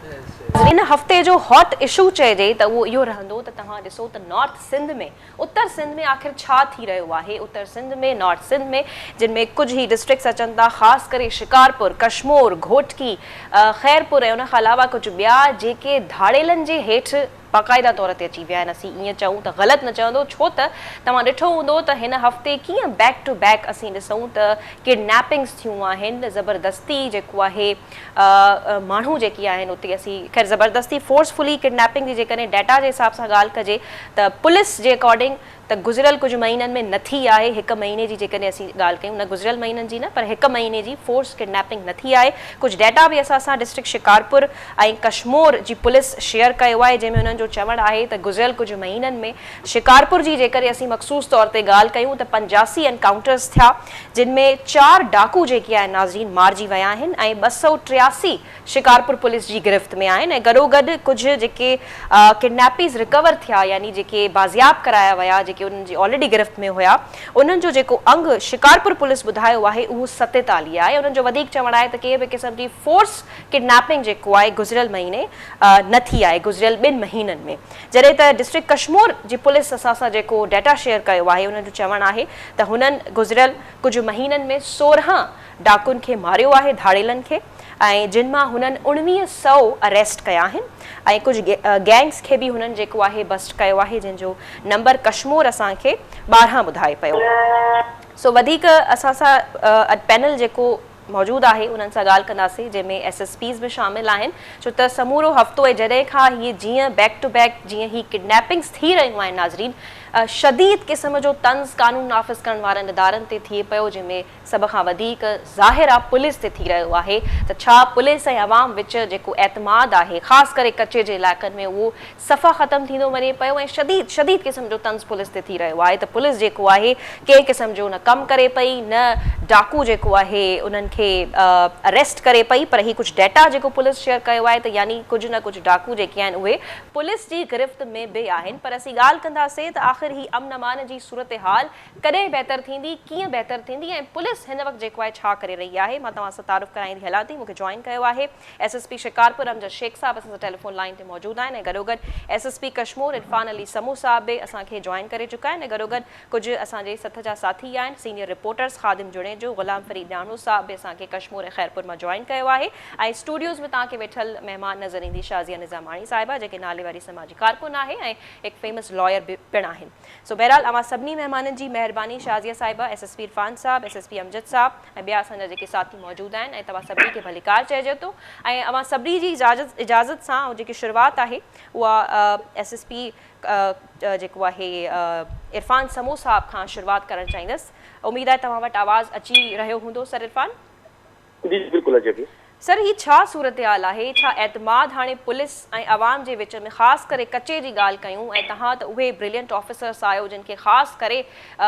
هن هفتي جو هاٽ اشو چئجي ته اهو اهو رهندو ته توهان ڏسو ته نارٿ سنڌ ۾ اتر سنڌ ۾ آخر ڇا ٿي رهيو آهي. اتر سنڌ ۾ نارٿ سنڌ ۾ جن ۾ ڪجهه هي ڊسٽرڪٽس اچن ٿا، خاص ڪري شڪارپور، ڪشمور، گهوٽڪي، خيرپور ۽ ان کان علاوه ڪجهه ٻيا جيڪي ڌاڙيلن جي هيٺ باقاعده طور تي اچي ويا آهن. اسين ائين چئون ته غلط نه چوندو، ڇو ته توهان ڏٺو هوندو ته هن هفتي ڪيئن بيڪ ٽو بيڪ اسين ڏسون ته ڪڊنيپنگس ٿيون آهن، زبردستي جيڪو آهي ماڻهو جيڪي آهن اتي اسين خير زبردستي فورسفلي ڪڊنيپنگ جي جيڪڏهن ڊيٽا جي حساب سان ڳالهه ڪجي ته پوليس جي اڪارڊنگ ته گذريل ڪجهه مهينن ۾ نه ٿي آهي. هڪ مهيني جي جيڪڏهن اسين ڳالهه ڪيون، نه گذريل مهينن جي نه پر هڪ مهيني جي فورس ڪڊنيپنگ نه ٿي آهي. ڪجهه ڊيٽا به اسان سان ڊسٽرڪٽ شڪارپور ۽ ڪشمور جي پوليس شيئر ڪيو آهي، جنهن ۾ انهن جو چوڻ آهي ته گذريل ڪجهه مهينن ۾ شڪارپور جي جيڪڏهن اسين مخصوص طور تي ڳالهه ڪيون ته 85 انڪائونٽرز ٿيا، جن ۾ 4 ڊاڪو جيڪي آهن ناظرين مارجي ويا آهن ۽ 283 شڪارپور پوليس جي گرفت ۾ آهن ۽ گڏوگڏ ڪجهه جيڪي ڪڊنيپيز رڪور ٿيا يعني جيڪي بازياب ڪرايا ويا جيڪي انهن جي آلريڊي گرفت ۾ هيا انهن جو جيڪو انگ شڪارپور پوليس ٻڌايو آهي اهو 47 آهي. انهن جو وڌيڪ چوڻ آهي ته ڪنهن به قسم جي فورس ڪڊنيپنگ جيڪو آهي گذريل مهيني نه ٿي آهي گذريل 2 مهينن ۾. جڏهن ته ڊسٽرڪٽ ڪشمور جي پوليس اسان سان جيڪو ڊيٽا شيئر ڪيو آهي انهن جو چوڻ آهي ته هنن گذريل ڪجهه مهينن ۾ 16 ڊاڪن کي ماريو آهي ڌاڙيلن کي ۽ جن مان هنن 1900 اريسٽ ڪيا آهن ۽ ڪجهه گينگس کي به هنن جيڪو آهي بسٽ ڪيو آهي، جنهن جو نمبر ڪشمور اسان کي 12 ٻڌائي پيو. سو وڌيڪ اسان سان اڄ پينل جيڪو موجود آهي انهن سان ڳالهه ڪنداسين، جنهن ۾ ايس ايس پيز به شامل آهن، ڇو ته سمورو هفتو ۽ جڏهن کان هي جيئن بيڪ ٽو بيڪ جيئن هي ڪڊنيپنگس ٿي رهيون آهن ناظرين، شديد قسم جو طنز قانون نافذ ڪرڻ وارن ادارن تي ٿئي پيو، جنهن ۾ سڀ کان وڌيڪ ظاهر آ پوليس تي ٿي رهيو آهي ته ڇا پوليس ۽ عوام وچ جيڪو اعتماد آهي خاص ڪري ڪچي جي علائقن ۾ اهو صفا ختم ٿيندو وڃي پيو ۽ شديد شديد قسم جو طنز پوليس تي ٿي رهيو آهي ته پوليس جيڪو آهي ڪنهن قسم جو نه ڪم ڪري پئي نه ڊاڪو جيڪو آهي انهن کي اريسٽ ڪري پئي. پر هي ڪجهه ڊيٽا جيڪو پوليس شيئر ڪيو آهي ته يعني ڪجهه نه ڪجهه ڊاڪو جيڪي آهن اهي پوليس جي گرفت ۾ به آهن. پر اسين ڳالهه ڪنداسين ته آخر هي امن امان جي صورتحال ڪڏهن بهتر ٿيندي، ڪيئن بهتر ٿيندي ۽ پوليس هن وقت جيڪو آهي ڇا ڪري رهي آهي. مان توهان سان تعارف ڪرائيندي هلان ٿي. مون کي جوائن ڪيو آهي S S P Shikarpur Amjad Shaikh صاحب اسان سان ٽيليفون لائين تي موجود آهن ۽ گڏوگڏ S S P Kashmore Irfan Ali Samoon صاحب به اسان کي جوائن ڪري چڪا آهن ۽ گڏوگڏ ڪجهه اسان جي سٿ جا ساٿي آهن سينيئر رپورٽرز خادم جوڻيجو، غلام فريد ڄاڻو صاحب به اسان کي ڪشمور ۽ خيرپور مان جوائن ڪيو آهي ۽ اسٽوڊيوز ۾ توهان کي ويٺل مهمان نظر ايندي شازيه نظاماڻي صاحبه جيڪي ناليواري سماجي ڪارڪن آهي ۽ هڪ فيمس لائر به پڻ آهن. سو بهرحال اوهان سڀني مهمانن جي مهرباني شازيه صاحبه، ايس ايس پي عرفان صاحب، ايس ايس پي امجد صاحب ۽ ٻيا اسان جا جيڪي ساٿي موجود آهن ۽ توهان سڀني کي ڀليڪار چئجي ٿو ۽ اوهان سڀني جي اجازت اجازت سان آئون جيڪي شروعات آهي اها ايس ايس پي جيڪو آهي عرفان سمون صاحب کان شروعات ڪرڻ چاهيندس. اميد آهي توهان وٽ آواز اچي رهيو هوندو سر عرفان. جي جي بلڪل اچي پيو. سر هي ڇا صورتحال آهي، ڇا اعتماد هاڻي پوليس ۽ عوام جي وچ ۾ خاص ڪري ڪچي جي ڳالهه ڪيون ۽ توهان ته اهي برلينٽ آفيسرس آهيو جن کي خاص ڪري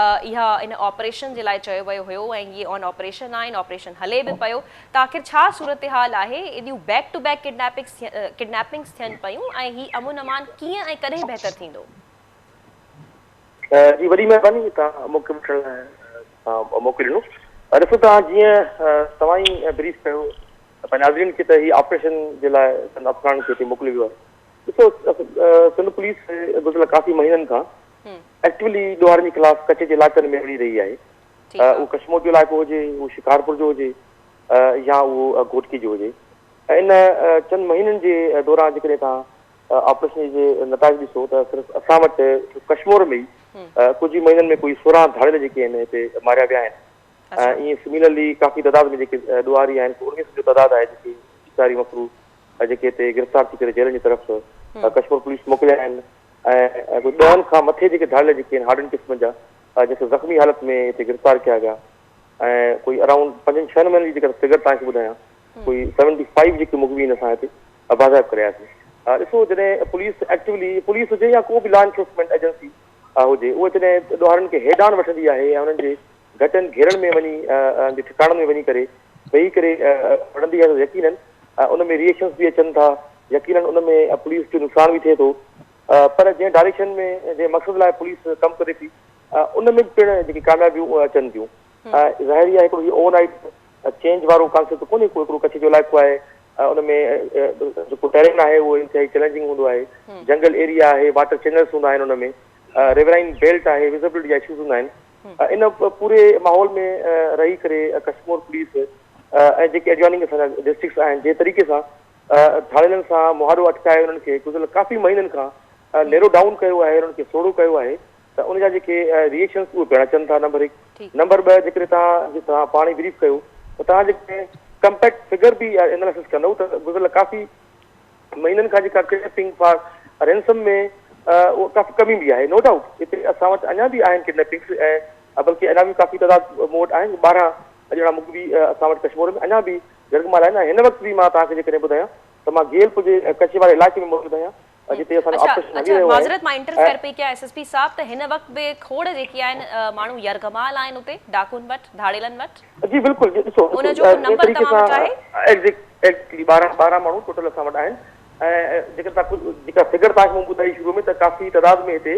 اها ان آپريشن جي لاء چيو ويو هيو ۽ هي آن آپريشن آهن آپريشن هلي به پيو ته آخر ڇا صورتحال آهي ايڏيون بيڪ ٽو بيڪ ڪڊنيپنگس ٿين پيون ۽ هي امن امان ڪيئن ۽ ڪڏهن بهتر ٿيندو؟ جي وڏي مهرباني توهان موقعو وٺڻ لاء توهان موقعو ڏنو. ڏسو توهان جيئن توهان ئي بريف ڪيو پنهنجي ناظرين کي ته هي آپريشن جي لاء چند افسران کي هتي موڪليو ويو آهي. ڏسو سنڌ پوليس گذريل ڪافي مهينن کان ايڪٽولي ڏوهارين جي خلاف ڪچي جي علائقن ۾ وڙهي رهي آهي. اهو ڪشمور جو علائقو هجي، اهو شڪارپور جو هجي يا اهو گهوٽڪي جو هجي. ان چند مهينن جي دوران جيڪڏهن توهان آپريشن جي نتائج ڏسو ته صرف اسان وٽ ڪشمور ۾ ئي ڪجهه ئي مهينن ۾ ڪوئي 16 ڌاڙيل جيڪي آهن هتي ماريا ويا آهن ۽ ائين سميلرلي ڪافي تعداد ۾ جيڪي ڏوهاري آهن 19 جو تعداد آهي جيڪي شڪاري مفرور جيڪي هتي گرفتار ٿي ڪري جيلن جي طرف ڪشمور پوليس موڪليا آهن ۽ ڪوئي 10 کان مٿي جيڪي ڌاڙيل جيڪي آهن هارڊن قسم جا جيڪي زخمي حالت ۾ هتي گرفتار ڪيا ويا ۽ ڪوئي اراؤنڊ 5 6 مهينن جي جيڪا فگر توهان کي ٻڌايان ڪوئي 75 جيڪي مغوي آهن اسان هتي بازياب ڪري آياسين. ڏسو جڏهن پوليس ايڪٽولي پوليس هجي يا ڪو به لا انفورسمينٽ ايجنسي هجي اهي جڏهن ڏوهارين کي هيڊ آن وٺندي آهي ۽ انهن جي گهٽين گهيرن ۾ وڃي انهن جي ٺڪاڻن ۾ وڃي ڪري ويهي ڪري وڙهندي آهي ته يقينن ان ۾ ري ايڪشنز به اچن ٿا يقينن ان ۾ پوليس جو نقصان به ٿئي ٿو پر جنهن ڊائريڪشن ۾ جنهن مقصد لاء پوليس ڪم ڪري ٿي ان ۾ پڻ جيڪي ڪاميابيون اچن ٿيون. ظاهر آهي هڪڙو هي اوور نائيٽ چينج وارو ڪانسيپٽ ڪونهي ڪو هڪڙو ڪڇ جو علائقو آهي ان ۾ جيڪو ٽيرين آهي اهو انتهائي چئلينجنگ هوندو آهي، جنگل ايريا آهي، واٽر چينلز هوندا آهن، ان ۾ ريورائن بيلٽ آهي، وزبلٽي جا اشوز هوندا آهن. ان پوري ماحول ۾ رهي ڪري ڪشمور پوليس ۽ جيڪي ايڊجوائننگ اسان جا ڊسٽرڪٽس آهن، جنهن طريقي سان ڌاڙيلن سان مهاڏو اٽڪائي انهن کي گذريل ڪافي مهينن کان نيرو ڊائون ڪيو آهي، انهن کي سوڙهو ڪيو آهي، ته ان جا جيڪي ريئيڪشنس اهي پڻ اچن ٿا. نمبر هڪ. نمبر 2، جيڪڏهن توهان پاڻ ئي بريف ڪيو ته توهان جيڪڏهن ڪمپيڪٽ فگر به ايناليسس ڪندؤ ته گذريل ڪافي مهينن کان جيڪا ڪڊنيپنگ فار رينسم ۾ اها ڪافي ڪمي به آهي. نو ڊائوٽ هتي اسان وٽ اڃا به آهن ڪڊنيپنگس ۽ بلڪه اڃا به ڪافي تعداد مون وٽ آهن، 12 ڄڻا مغوي اسان وٽ ڪشمور ۾ اڃا به يرغمال آهن ۽ هن وقت به مان توهان کي جيڪڏهن ٻڌايان ته مان گيل پل جي ڪچي واري علائقي ۾ موجود آهيان جتي اسان جو آپريشن هلي رهيو آهي. معذرت مان انٽرفيئر پئي ڪيان ايس ايس پي صاحب، ته هن وقت به کوڙ جيڪي آهن ماڻهو يرغمال آهن اتي ڊاڪن وٽ، ڌاڙيلن وٽ؟ جي بلڪل، ڏسو ان جو ڪو نمبر توهان وٽ آهي؟ ايگزيڪٽلي 12 ماڻهو ٽوٽل اسان وٽ آهن ۽ جيڪڏهن توهان جيڪا فگر توهان کي مون ٻڌائي شروع ۾ ته ڪافي تعداد ۾ هتي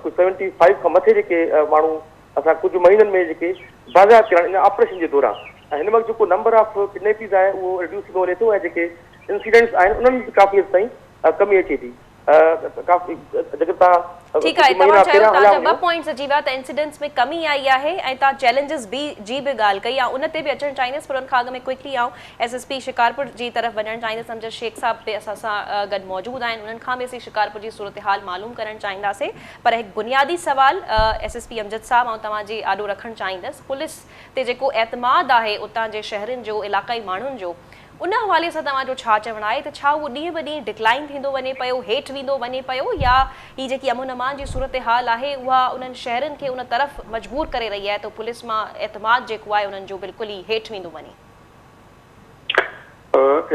ڪجهه 75 کان مٿي جيڪي ماڻهو اسان ڪجهه مهينن ۾ جيڪي بازياب ڪيا آهن ان آپريشن جي دوران ۽ هن وقت جيڪو نمبر آف ڪڊنيپيز آهي اهو ريڊيوس ٿيندو وڃي ٿو ۽ جيڪي انسيڊنٽس آهن انهن ۾ به ڪافي حد تائين ڪمي اچي ٿي. ڪافي جيڪڏهن توهان ٺيڪ آهي، ڪجهه مهينا توهان چيو پهريان توهان هليا جا ٻه وڃو. پوائنٽس اچي ويا ته انسيڊنٽس ۾ ڪمي آئي آهي ۽ توهان چئلينجز به جي به ڳالهه ڪئي، آئون ان تي به اچڻ چاهيندس پر ان کان اڳ ۾ ڪوئڪلي آئون ايس ايس پي شڪارپور جي طرف وڃڻ چاهيندس. امجد شيخ صاحب به اسان سان گڏ موجود آهن، انهن کان به اسين شڪارپور جي صورتحال معلوم ڪرڻ چاهينداسين، پر هڪ بنيادي سوال ايس ايس پي امجد صاحب آئون توهان جي آڏو رکڻ چاهيندس، پوليس تي جيڪو اعتماد آهي اتان جي شهرين جو، علاقائي ماڻهن جو، ان حوالي سان توهان جو ڇا چوڻ آهي ته ڇا اهو ڏينهن به ڏينهن ڊڪلائن ٿيندو وڃي پيو، هيٺ ويندو وڃي پيو، يا هي جيڪي امن امان جي صورتحال آهي اها انهن شهرين کي ان طرف مجبور ڪري رهي آهي ته پوليس مان اعتماد جيڪو آهي انهن جو بلڪل ئي هيٺ ويندو وڃي؟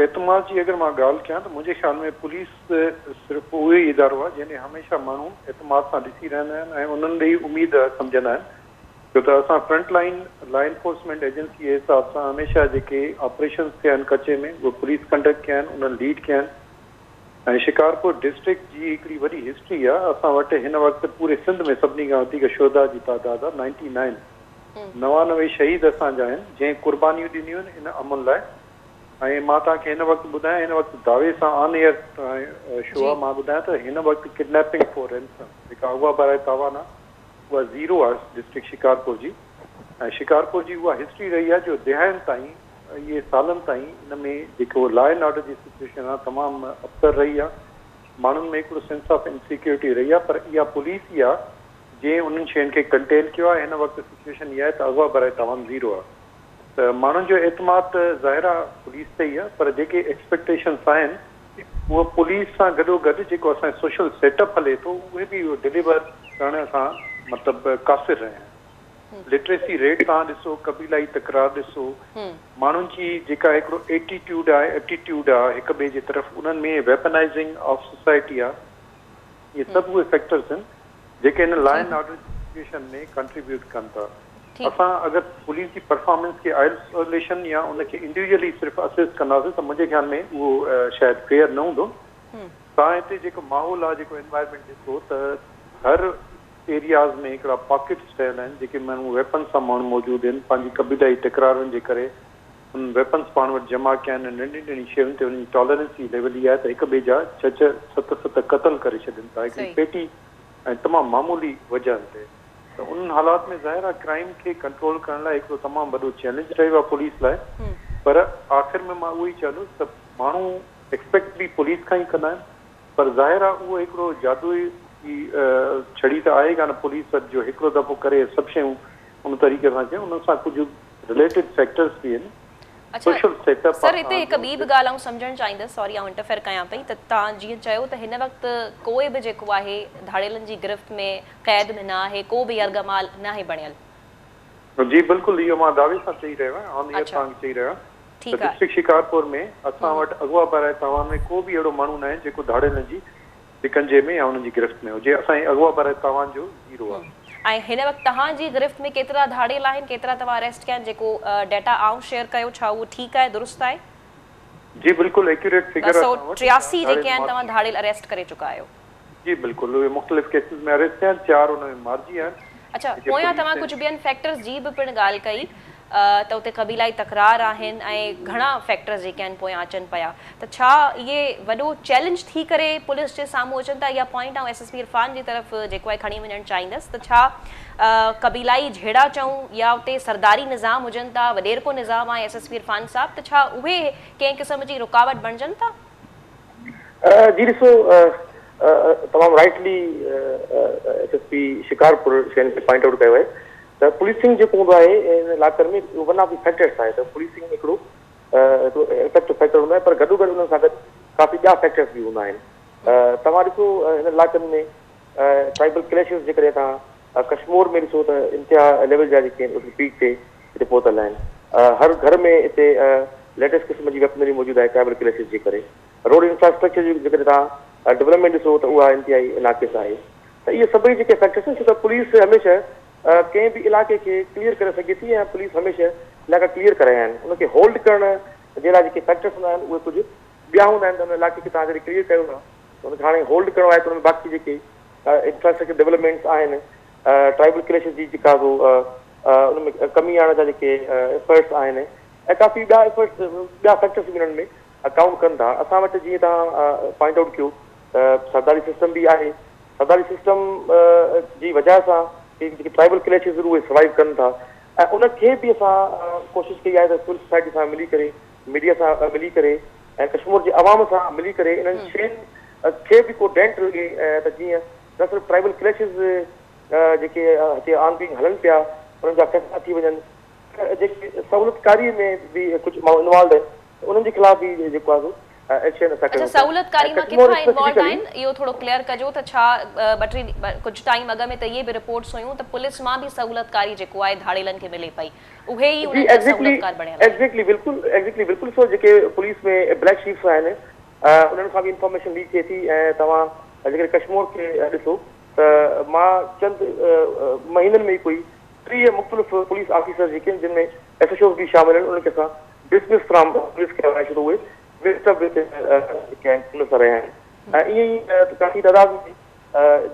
اعتماد جي اگر مان ڳالهه ڪيان ته منهنجي خيال ۾ پوليس صرف اهو ئي ادارو آهي جنهن ڏي هميشه ماڻهو اعتماد سان ڏسي رهندا آهن ۽ انهن ڏي ئي اميد سمجهندا آهن، ڇو ته اسان front line law enforcement agency جي حساب سان هميشه جيڪي آپريشنز ٿيا آهن ڪچي ۾ اهي پوليس ڪنڊڪٽ ڪيا آهن، انهن ليڊ ڪيا آهن ۽ شڪارپور ڊسٽرڪٽ جي هڪڙي وڏي هسٽري آهي. اسان وٽ هن وقت پوري سنڌ ۾ سڀني کان وڌيڪ شهداء جي تعداد آهي، 99 99 شهيد اسان جا آهن جنهن قربانيون ڏنيون آهن ان امن لاء ۽ مان توهان کي هن وقت ٻڌايان، هن وقت دعوي سان آن ايئر شو آهي، مان ٻڌايان ته هن وقت ڪڊنيپنگ فار رينسم جيڪا اغوا براء تاوان آهي اها زيرو آهي ڊسٽرڪٽ شڪارپور جي ۽ شڪارپور جي اها هسٽري رهي آهي جو دهائين تائين اهي سالن تائين ان ۾ جيڪو لا اينڊ آرڊر جي سچوئيشن آهي تمام ابتر رهي آهي، ماڻهن ۾ هڪڙو سينس آف انسيڪيورٽي رهي آهي، پر اها پوليس ئي آهي جنهن انهن شين کي ڪنٽين ڪيو آهي. هن وقت سچوئيشن اها آهي ته اغوا براء تاوان زيرو آهي ته ماڻهن جو اعتماد ته ظاهر آهي پوليس تي ئي آهي، پر جيڪي ايڪسپيڪٽيشنس آهن اهو پوليس سان گڏو گڏ جيڪو اسان جو سوشل سيٽ اپ هلي ٿو اهي به اهو ڊليور ڪرڻ کان مطلب قاصر رهيا آهن. لٽريسي ريٽ توهان ڏسو، قبيلائي تڪرار ڏسو، ماڻهن جي جيڪا هڪڙو ايٽيٽيوڊ آهي، ايپٽيٽيوڊ آهي هڪ ٻئي جي طرف، انهن ۾ ويپنائزنگ آف سوسائٽي آهي، اهي سڀ اهي فيڪٽرز آهن جيڪي هن لا اينڊ آرڊر جي سچوئيشن ۾ ڪنٽريبيوٽ ڪن ٿا. اسان اگر پوليس جي پرفارمنس کي آئسوليشن يا ان کي انڊيويجولي صرف اسيس ڪنداسين ته منهنجي خيال ۾ اهو شايد فيئر نه هوندو. توهان هتي جيڪو ماحول آهي، جيڪو انوائرمينٽ ڏسو ته هر ايرياز ۾ هڪڙا پاڪيٽس ٺهيل آهن جيڪي ماڻهو ويپنس سان ماڻهو موجود آهن، پنهنجي قبيلائي تڪرارن جي ڪري انهن ويپنس پاڻ وٽ جمع ڪيا آهن ۽ ننڍين ننڍين شين تي انهن جي ٽالرنس جي ليول اها آهي ته هڪ ٻئي جا ڇهه ڇهه ست ست قتل ڪري ڇڏين ٿا هڪڙي پيٽي ۽ تمام معمولي وجهن تي. ته انهن حالات ۾ ظاهر آهي ڪرائيم کي ڪنٽرول ڪرڻ لاء هڪڙو تمام وڏو چئلينج رهيو آهي پوليس لاء، پر آخر ۾ مان اهو ئي چوندس ته ماڻهو ايڪسپيڪٽ به پوليس کان ئي ڪندا آهن، پر ظاهر آهي اهو هڪڙو جادوئي ڇڙي ته آهي ڪانه پوليس وٽ جو هڪڙو دفعو ڪري سڀ شيون ان طريقي سان ٿين، انهن سان ڪجهه رليٽيڊ فيڪٽرز به آهن. اڇا سر هتي هڪ ٻي به ڳالهه آئون سمجهڻ چاهيندس، سوري آئون انٽرفيئر ڪيان پئي، ته توهان جيئن چيو ته هن وقت ڪوئي به جيڪو آهي ڌاڙيلن جي گرفت ۾ قيد ۾ نه آهي، ڪو به يرغمال ناهي بڻيل. جي بلڪل اهو مان دعوي سان چئي رهيو آهيان، آن ايئر توهان کي چئي رهيو آهيان ته ڊسٽرڪٽ شڪارپور ۾ اسان وٽ اغوا براء تاوان ۾ ڪو به اهڙو ماڻهو ناهي جيڪو ڌاڙيلن جي شڪنجي ۾ يا انهن جي گرفت ۾ هجي، اسان جي اغوا براء تاوان جو زيرو آهي. ۽ هن وقت توهان جي گرفت ۾ ڪيترا ڌاڙيل آهن، ڪيترا توهان اريسٽ ڪيا آهن، جيڪو ڊيٽا آئون شيئر ڪيو ڇا اهو ٺيڪ آهي، درست آهي؟ جي بلڪل ايڪيوريٽ فگر آهي اسان وٽ. 283 جيڪي آهن توهان ڌاڙيل اريسٽ ڪري چڪا آهيو. جي بلڪل اهي مختلف ڪيسز ۾ اريسٽ ٿيا آهن، 4 ان ۾ مارجي ويا آهن. اڇا پويان توهان ڪجهه ٻين فيڪٽرز جي به پڻ ڳالهه ڪئي، ته اتي قبيلائي تڪرار آهن ۽ گهڻا فيڪٽرز جيڪي آهن پويان اچن پيا ته ڇا اهي وڏو چئلينج ٿي ڪري پوليس جي سامهون اچن ٿا؟ اها پوائنٽ آئون ايس ايس پي عرفان جي طرف جيڪو آهي کڻي وڃڻ چاهيندس ته ڇا قبيلائي جهيڙا چئون يا اتي سرداري نظام هجن ٿا، وڏيرڪو نظام آهي ايس ايس پي عرفان صاحب، ته ڇا اهي ڪنهن قسم جي رڪاوٽ بڻجن ٿا؟ جي ڏسو تمام rightly S S P Shikarpur شين کي پوائنٽ آئوٽ ڪيو آهي ته پوليسنگ جيڪو هوندو آهي ان علائقن ۾ اهو ون آف the factors آهي ته پوليسنگ هڪڙو هڪڙو افيڪٽو فيڪٽر هوندو آهي پر گڏو گڏ ان سان گڏ ڪافي ٻيا فيڪٽرس به هوندا آهن. توهان ڏسو هن علائقن ۾ ٽرائبل ڪليشز جيڪڏهن توهان ڪشمور ۾ ڏسو ته انتها ليول جا جيڪي آهن اهي پيڪ تي هتي پهتل آهن. هر گهر ۾ هتي ليٽيسٽ قسم جي ويپنري موجود آهي ٽرائبل ڪليشز جي ڪري. روڊ انفراسٽرڪچر جي جيڪڏهن توهان ڊولپمينٽ ڏسو ته اها انتهائي ناقص آهي ته اهي سڀئي جيڪي فيڪٽرس آهن ڇو ته پوليس هميشه ڪنهن به علائقي کي ڪليئر ڪري سگهي ٿي ۽ پوليس هميشه علائقا ڪليئر ڪرايا آهن ان کي هولڊ ڪرڻ جي لاء جيڪي فيڪٽرس هوندا آهن اهي ڪجهه ٻيا هوندا آهن ته ان علائقي کي توهان جڏهن ڪليئر ڪيو ٿا ته ان کي هاڻي هولڊ ڪرڻو آهي ته ان ۾ باقي جيڪي انفراسٽرڪچر ڊولپمينٽس آهن ٽرائبل ڪليشز جي جيڪا سو ان ۾ ڪمي آڻڻ جا جيڪي ايفرٽس آهن ۽ ڪافي ٻيا ايفرٽس ٻيا فيڪٽرس به انهن ۾ ڪائونٽ ڪن ٿا. اسان وٽ جيئن توهان پوائنٽ آئوٽ ڪيو ته سرداري سسٽم به آهي. سرداري سسٽم جي وجهه سان هي جيڪي ٽرائبل ڪليشز آهن اهي سروائيو ڪن ٿا ۽ ان کي به اسان ڪوشش ڪئي آهي ته سول سوسائٽي سان ملي ڪري، ميڊيا سان ملي ڪري ۽ ڪشمور جي عوام سان ملي ڪري انهن شين کي به ڪو ڊينٽ لڳي ته جيئن نه صرف ٽرائبل ڪليشز جيڪي هتي آن گوئنگ هلن پيا انهن جا فيصلا ٿي وڃن پر جيڪي سهولتڪاري ۾ به ڪجهه ماڻهو انوالوڊ آهن انهن جي خلاف به جيڪو آهي سو ايڪشن اسان اڇا ڪيون ٿا سهولتڪاري ۽ مان ڪشمور ڪٿان انوالوڊ اسپيسفڪلي. آهن اهو ٿورو ڪليئر ڪجو ته ڇا ٻه ٽي ڪجهه ٽائيم اڳ ۾ ته اهي به رپورٽس هيون ته پوليس مان به سهولتڪاري جيڪو آهي ڌاڙيلن کي ملي پئي اهي ئي جي انهن جا ايگزيڪٽلي سهولتڪار بڻيل آهن. ايگزيڪٽلي بلڪل ايگزيڪٽلي بلڪل سو جيڪي پوليس ۾ بليڪ شيپس آهن انهن کان به انفارميشن ليڪ ٿئي ٿي ۽ توهان جيڪڏهن ڪشمور کي ڏسو ته مان چند مهينن ۾ ئي ڪوئي 30 مختلف پوليس آفيسر جيڪي آهن جن ۾ ايس ايڇ اوز به شامل آهن انهن کي اسان ڊسمس فرام پوليس ڪيو آهي ڇو ته اهي ويسٽ آف وٿ جيڪي آهن ان سان رهيا آهن ۽ ائين ئي ڪافي تعداد ۾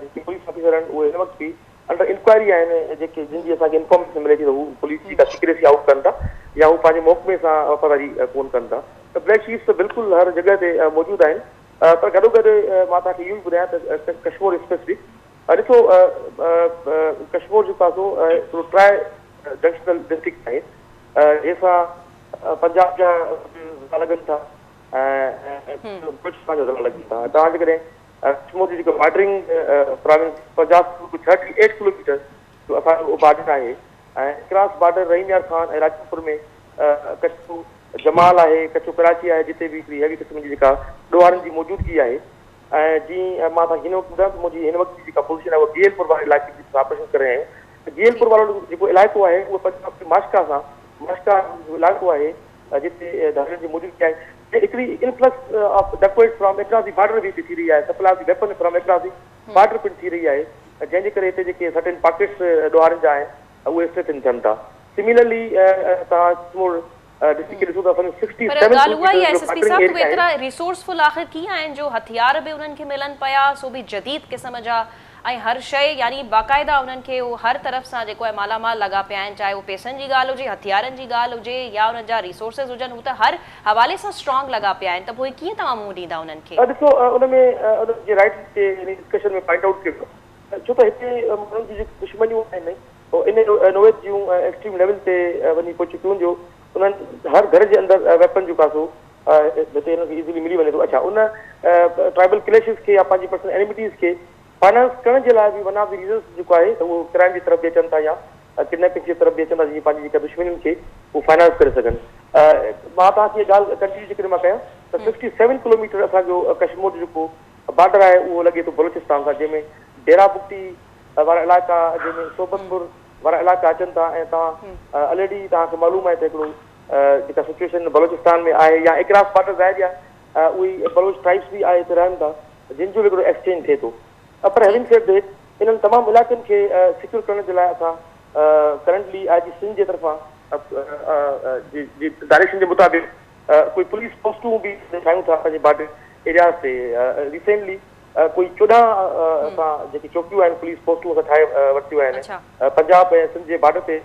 جيڪي پوليس آفيسر آهن اهي هن وقت به انڊر انڪوائري آهن جيڪي جن جي اسان کي انفارميشن ملي ٿي ته هو پوليس جي ڪا سيڪريسي آئوٽ ڪن ٿا يا هو پنهنجي محڪمي سان وفاداري ڪون ڪن ٿا ته بليڪ شيپس ته بلڪل هر جڳهه تي موجود آهن پر گڏو گڏ مان توهان کي اهو به ٻڌايان ته ڪشمور اسپيسفڪ ڏسو ڪشمور جيڪو آهي سو هڪڙو ٽرائي جنڪشنل ڊسٽرڪٽ آهي جنهن سان پنجاب جا ضلعا لڳن ٿا ۽ بلوچستان جا ضلعا لڳن ٿا. توهان جيڪڏهن ڪشمور جو جيڪو بارڊرنگ پراونس پنجاب سان 38 ڪلوميٽر جو اسان جو بارڊر آهي ۽ ڪراس بارڊر رحيم يار خان ۽ راجنپور ۾ ڪچو جمال آهي، ڪچو ڪراچي آهي جتي به هڪڙي هيوي قسم جي جيڪا ڏوهارين جي موجودگي آهي ۽ جيئن مان توهان کي هن وقت ٻڌايان ته منهنجي هن وقت جي جيڪا پوزيشن آهي اها گيل پور واري علائقي ۾ اسان آپريشن ڪري رهيا آهيون ته گيل پور وارو جيڪو علائقو آهي اهو پنجاب جي ماشڪا سان ماشڪا جو علائقو آهي جتي ڌاڙيلن جي موجودگي آهي ۽ هڪڙي influx of dacoits from across the border به هتي ٿي رهي آهي supply of the weapon from across the border پڻ ٿي رهي آهي جنهن جي ڪري هتي جيڪي سرٽن پاڪيٽس ڏوهارين جا آهن اهي اسٽريٿن ٿين ٿا سميلرلي توهان ڪشمور ڊسٽرڪٽ کي ڏسو ته اسان جو سڪسٽي پر سيون ڳالهه اها ئي ڪلوميٽر آهي جو ايس ايس پي بارڊرنگ صاحب ته ايريا اهي آهي. ايترا ريسورس فل آخر ڪيئن آهن جو هٿيار به انهن کي ملن پيا سو به جديد قسم جا ۽ هر شيء يعني باقاعده انهن کي اهو هر طرف سان جيڪو آهي مالا مال لڳا پيا آهن چاهي اهو پيسن جي ڳالهه هجي هٿيارن جي ڳالهه هجي يا انهن جا ريسورسز هجن هو ته هر حوالي سان اسٽرانگ لڳا پيا آهن ته پوء ڪيئن توهان منهن ڏيندا انهن کي؟ ڏسو ان ۾ ان جي رائيٽ تي يعني ڊسڪشن ۾ پوائنٽ آئوٽ ڪيو ويو ڇو ته هتي ماڻهن جون جيڪي دشمنيون آهن اهي ان نوعيت جون ايڪسٽريم ليول تي وڃي پهچي چڪيون جو انهن هر گهر جي اندر ويپن جو ڪاسو هتي انهن کي ايزلي ملي وڃي ٿو. اڇا ان ٽرائبل ڪليشز کي يا پنهنجي پرسنل اينيمٽيز کي فائنانس ڪرڻ جي لاء به ون آف the reasons جيڪو آهي ته اهو ڪرائم جي طرف به اچن ٿا يا ڪڊنيپنگ جي طرف به اچن ٿا جيئن پنهنجي جيڪا دشمنين کي هو فائنانس ڪري سگهن. مان توهان کي اها ڳالهه ڪنٽينيو جيڪڏهن مان ڪيان ته 67 ڪلوميٽر اسان جو ڪشمور جو جيڪو بارڊر آهي اهو لڳي ٿو بلوچستان سان جنهن ۾ ڊيرا بگٽي وارا علائقا جنهن ۾ صحبت پور وارا علائقا اچن ٿا ۽ توهان الريڊي توهان کي معلوم آهي ته هڪڙو جيڪا سچويشن بلوچستان ۾ آهي يا اڪراس بارڊر ظاهر آهي اهي بلوچ ٽرائبس به آهي هتي رهن ٿا جن جو به هڪڙو ايڪسچينج ٿئي ٿو پر هيونگ سيڊ that انهن تمام علائقن کي سيڪيور ڪرڻ جي لاء اسان ڪرنٽلي آء جي سنڌ جي طرفان جي ڊائريڪشن جي مطابق ڪوئي پوليس پوسٽون به ٺاهيون ٿا پنهنجي بارڊر ايرياز تي ريسينٽلي ڪوئي 14 اسان جيڪي چوڪيون آهن پوليس پوسٽون اسان ٺاهي ورتيون آهن پنجاب ۽ سنڌ جي بارڊر تي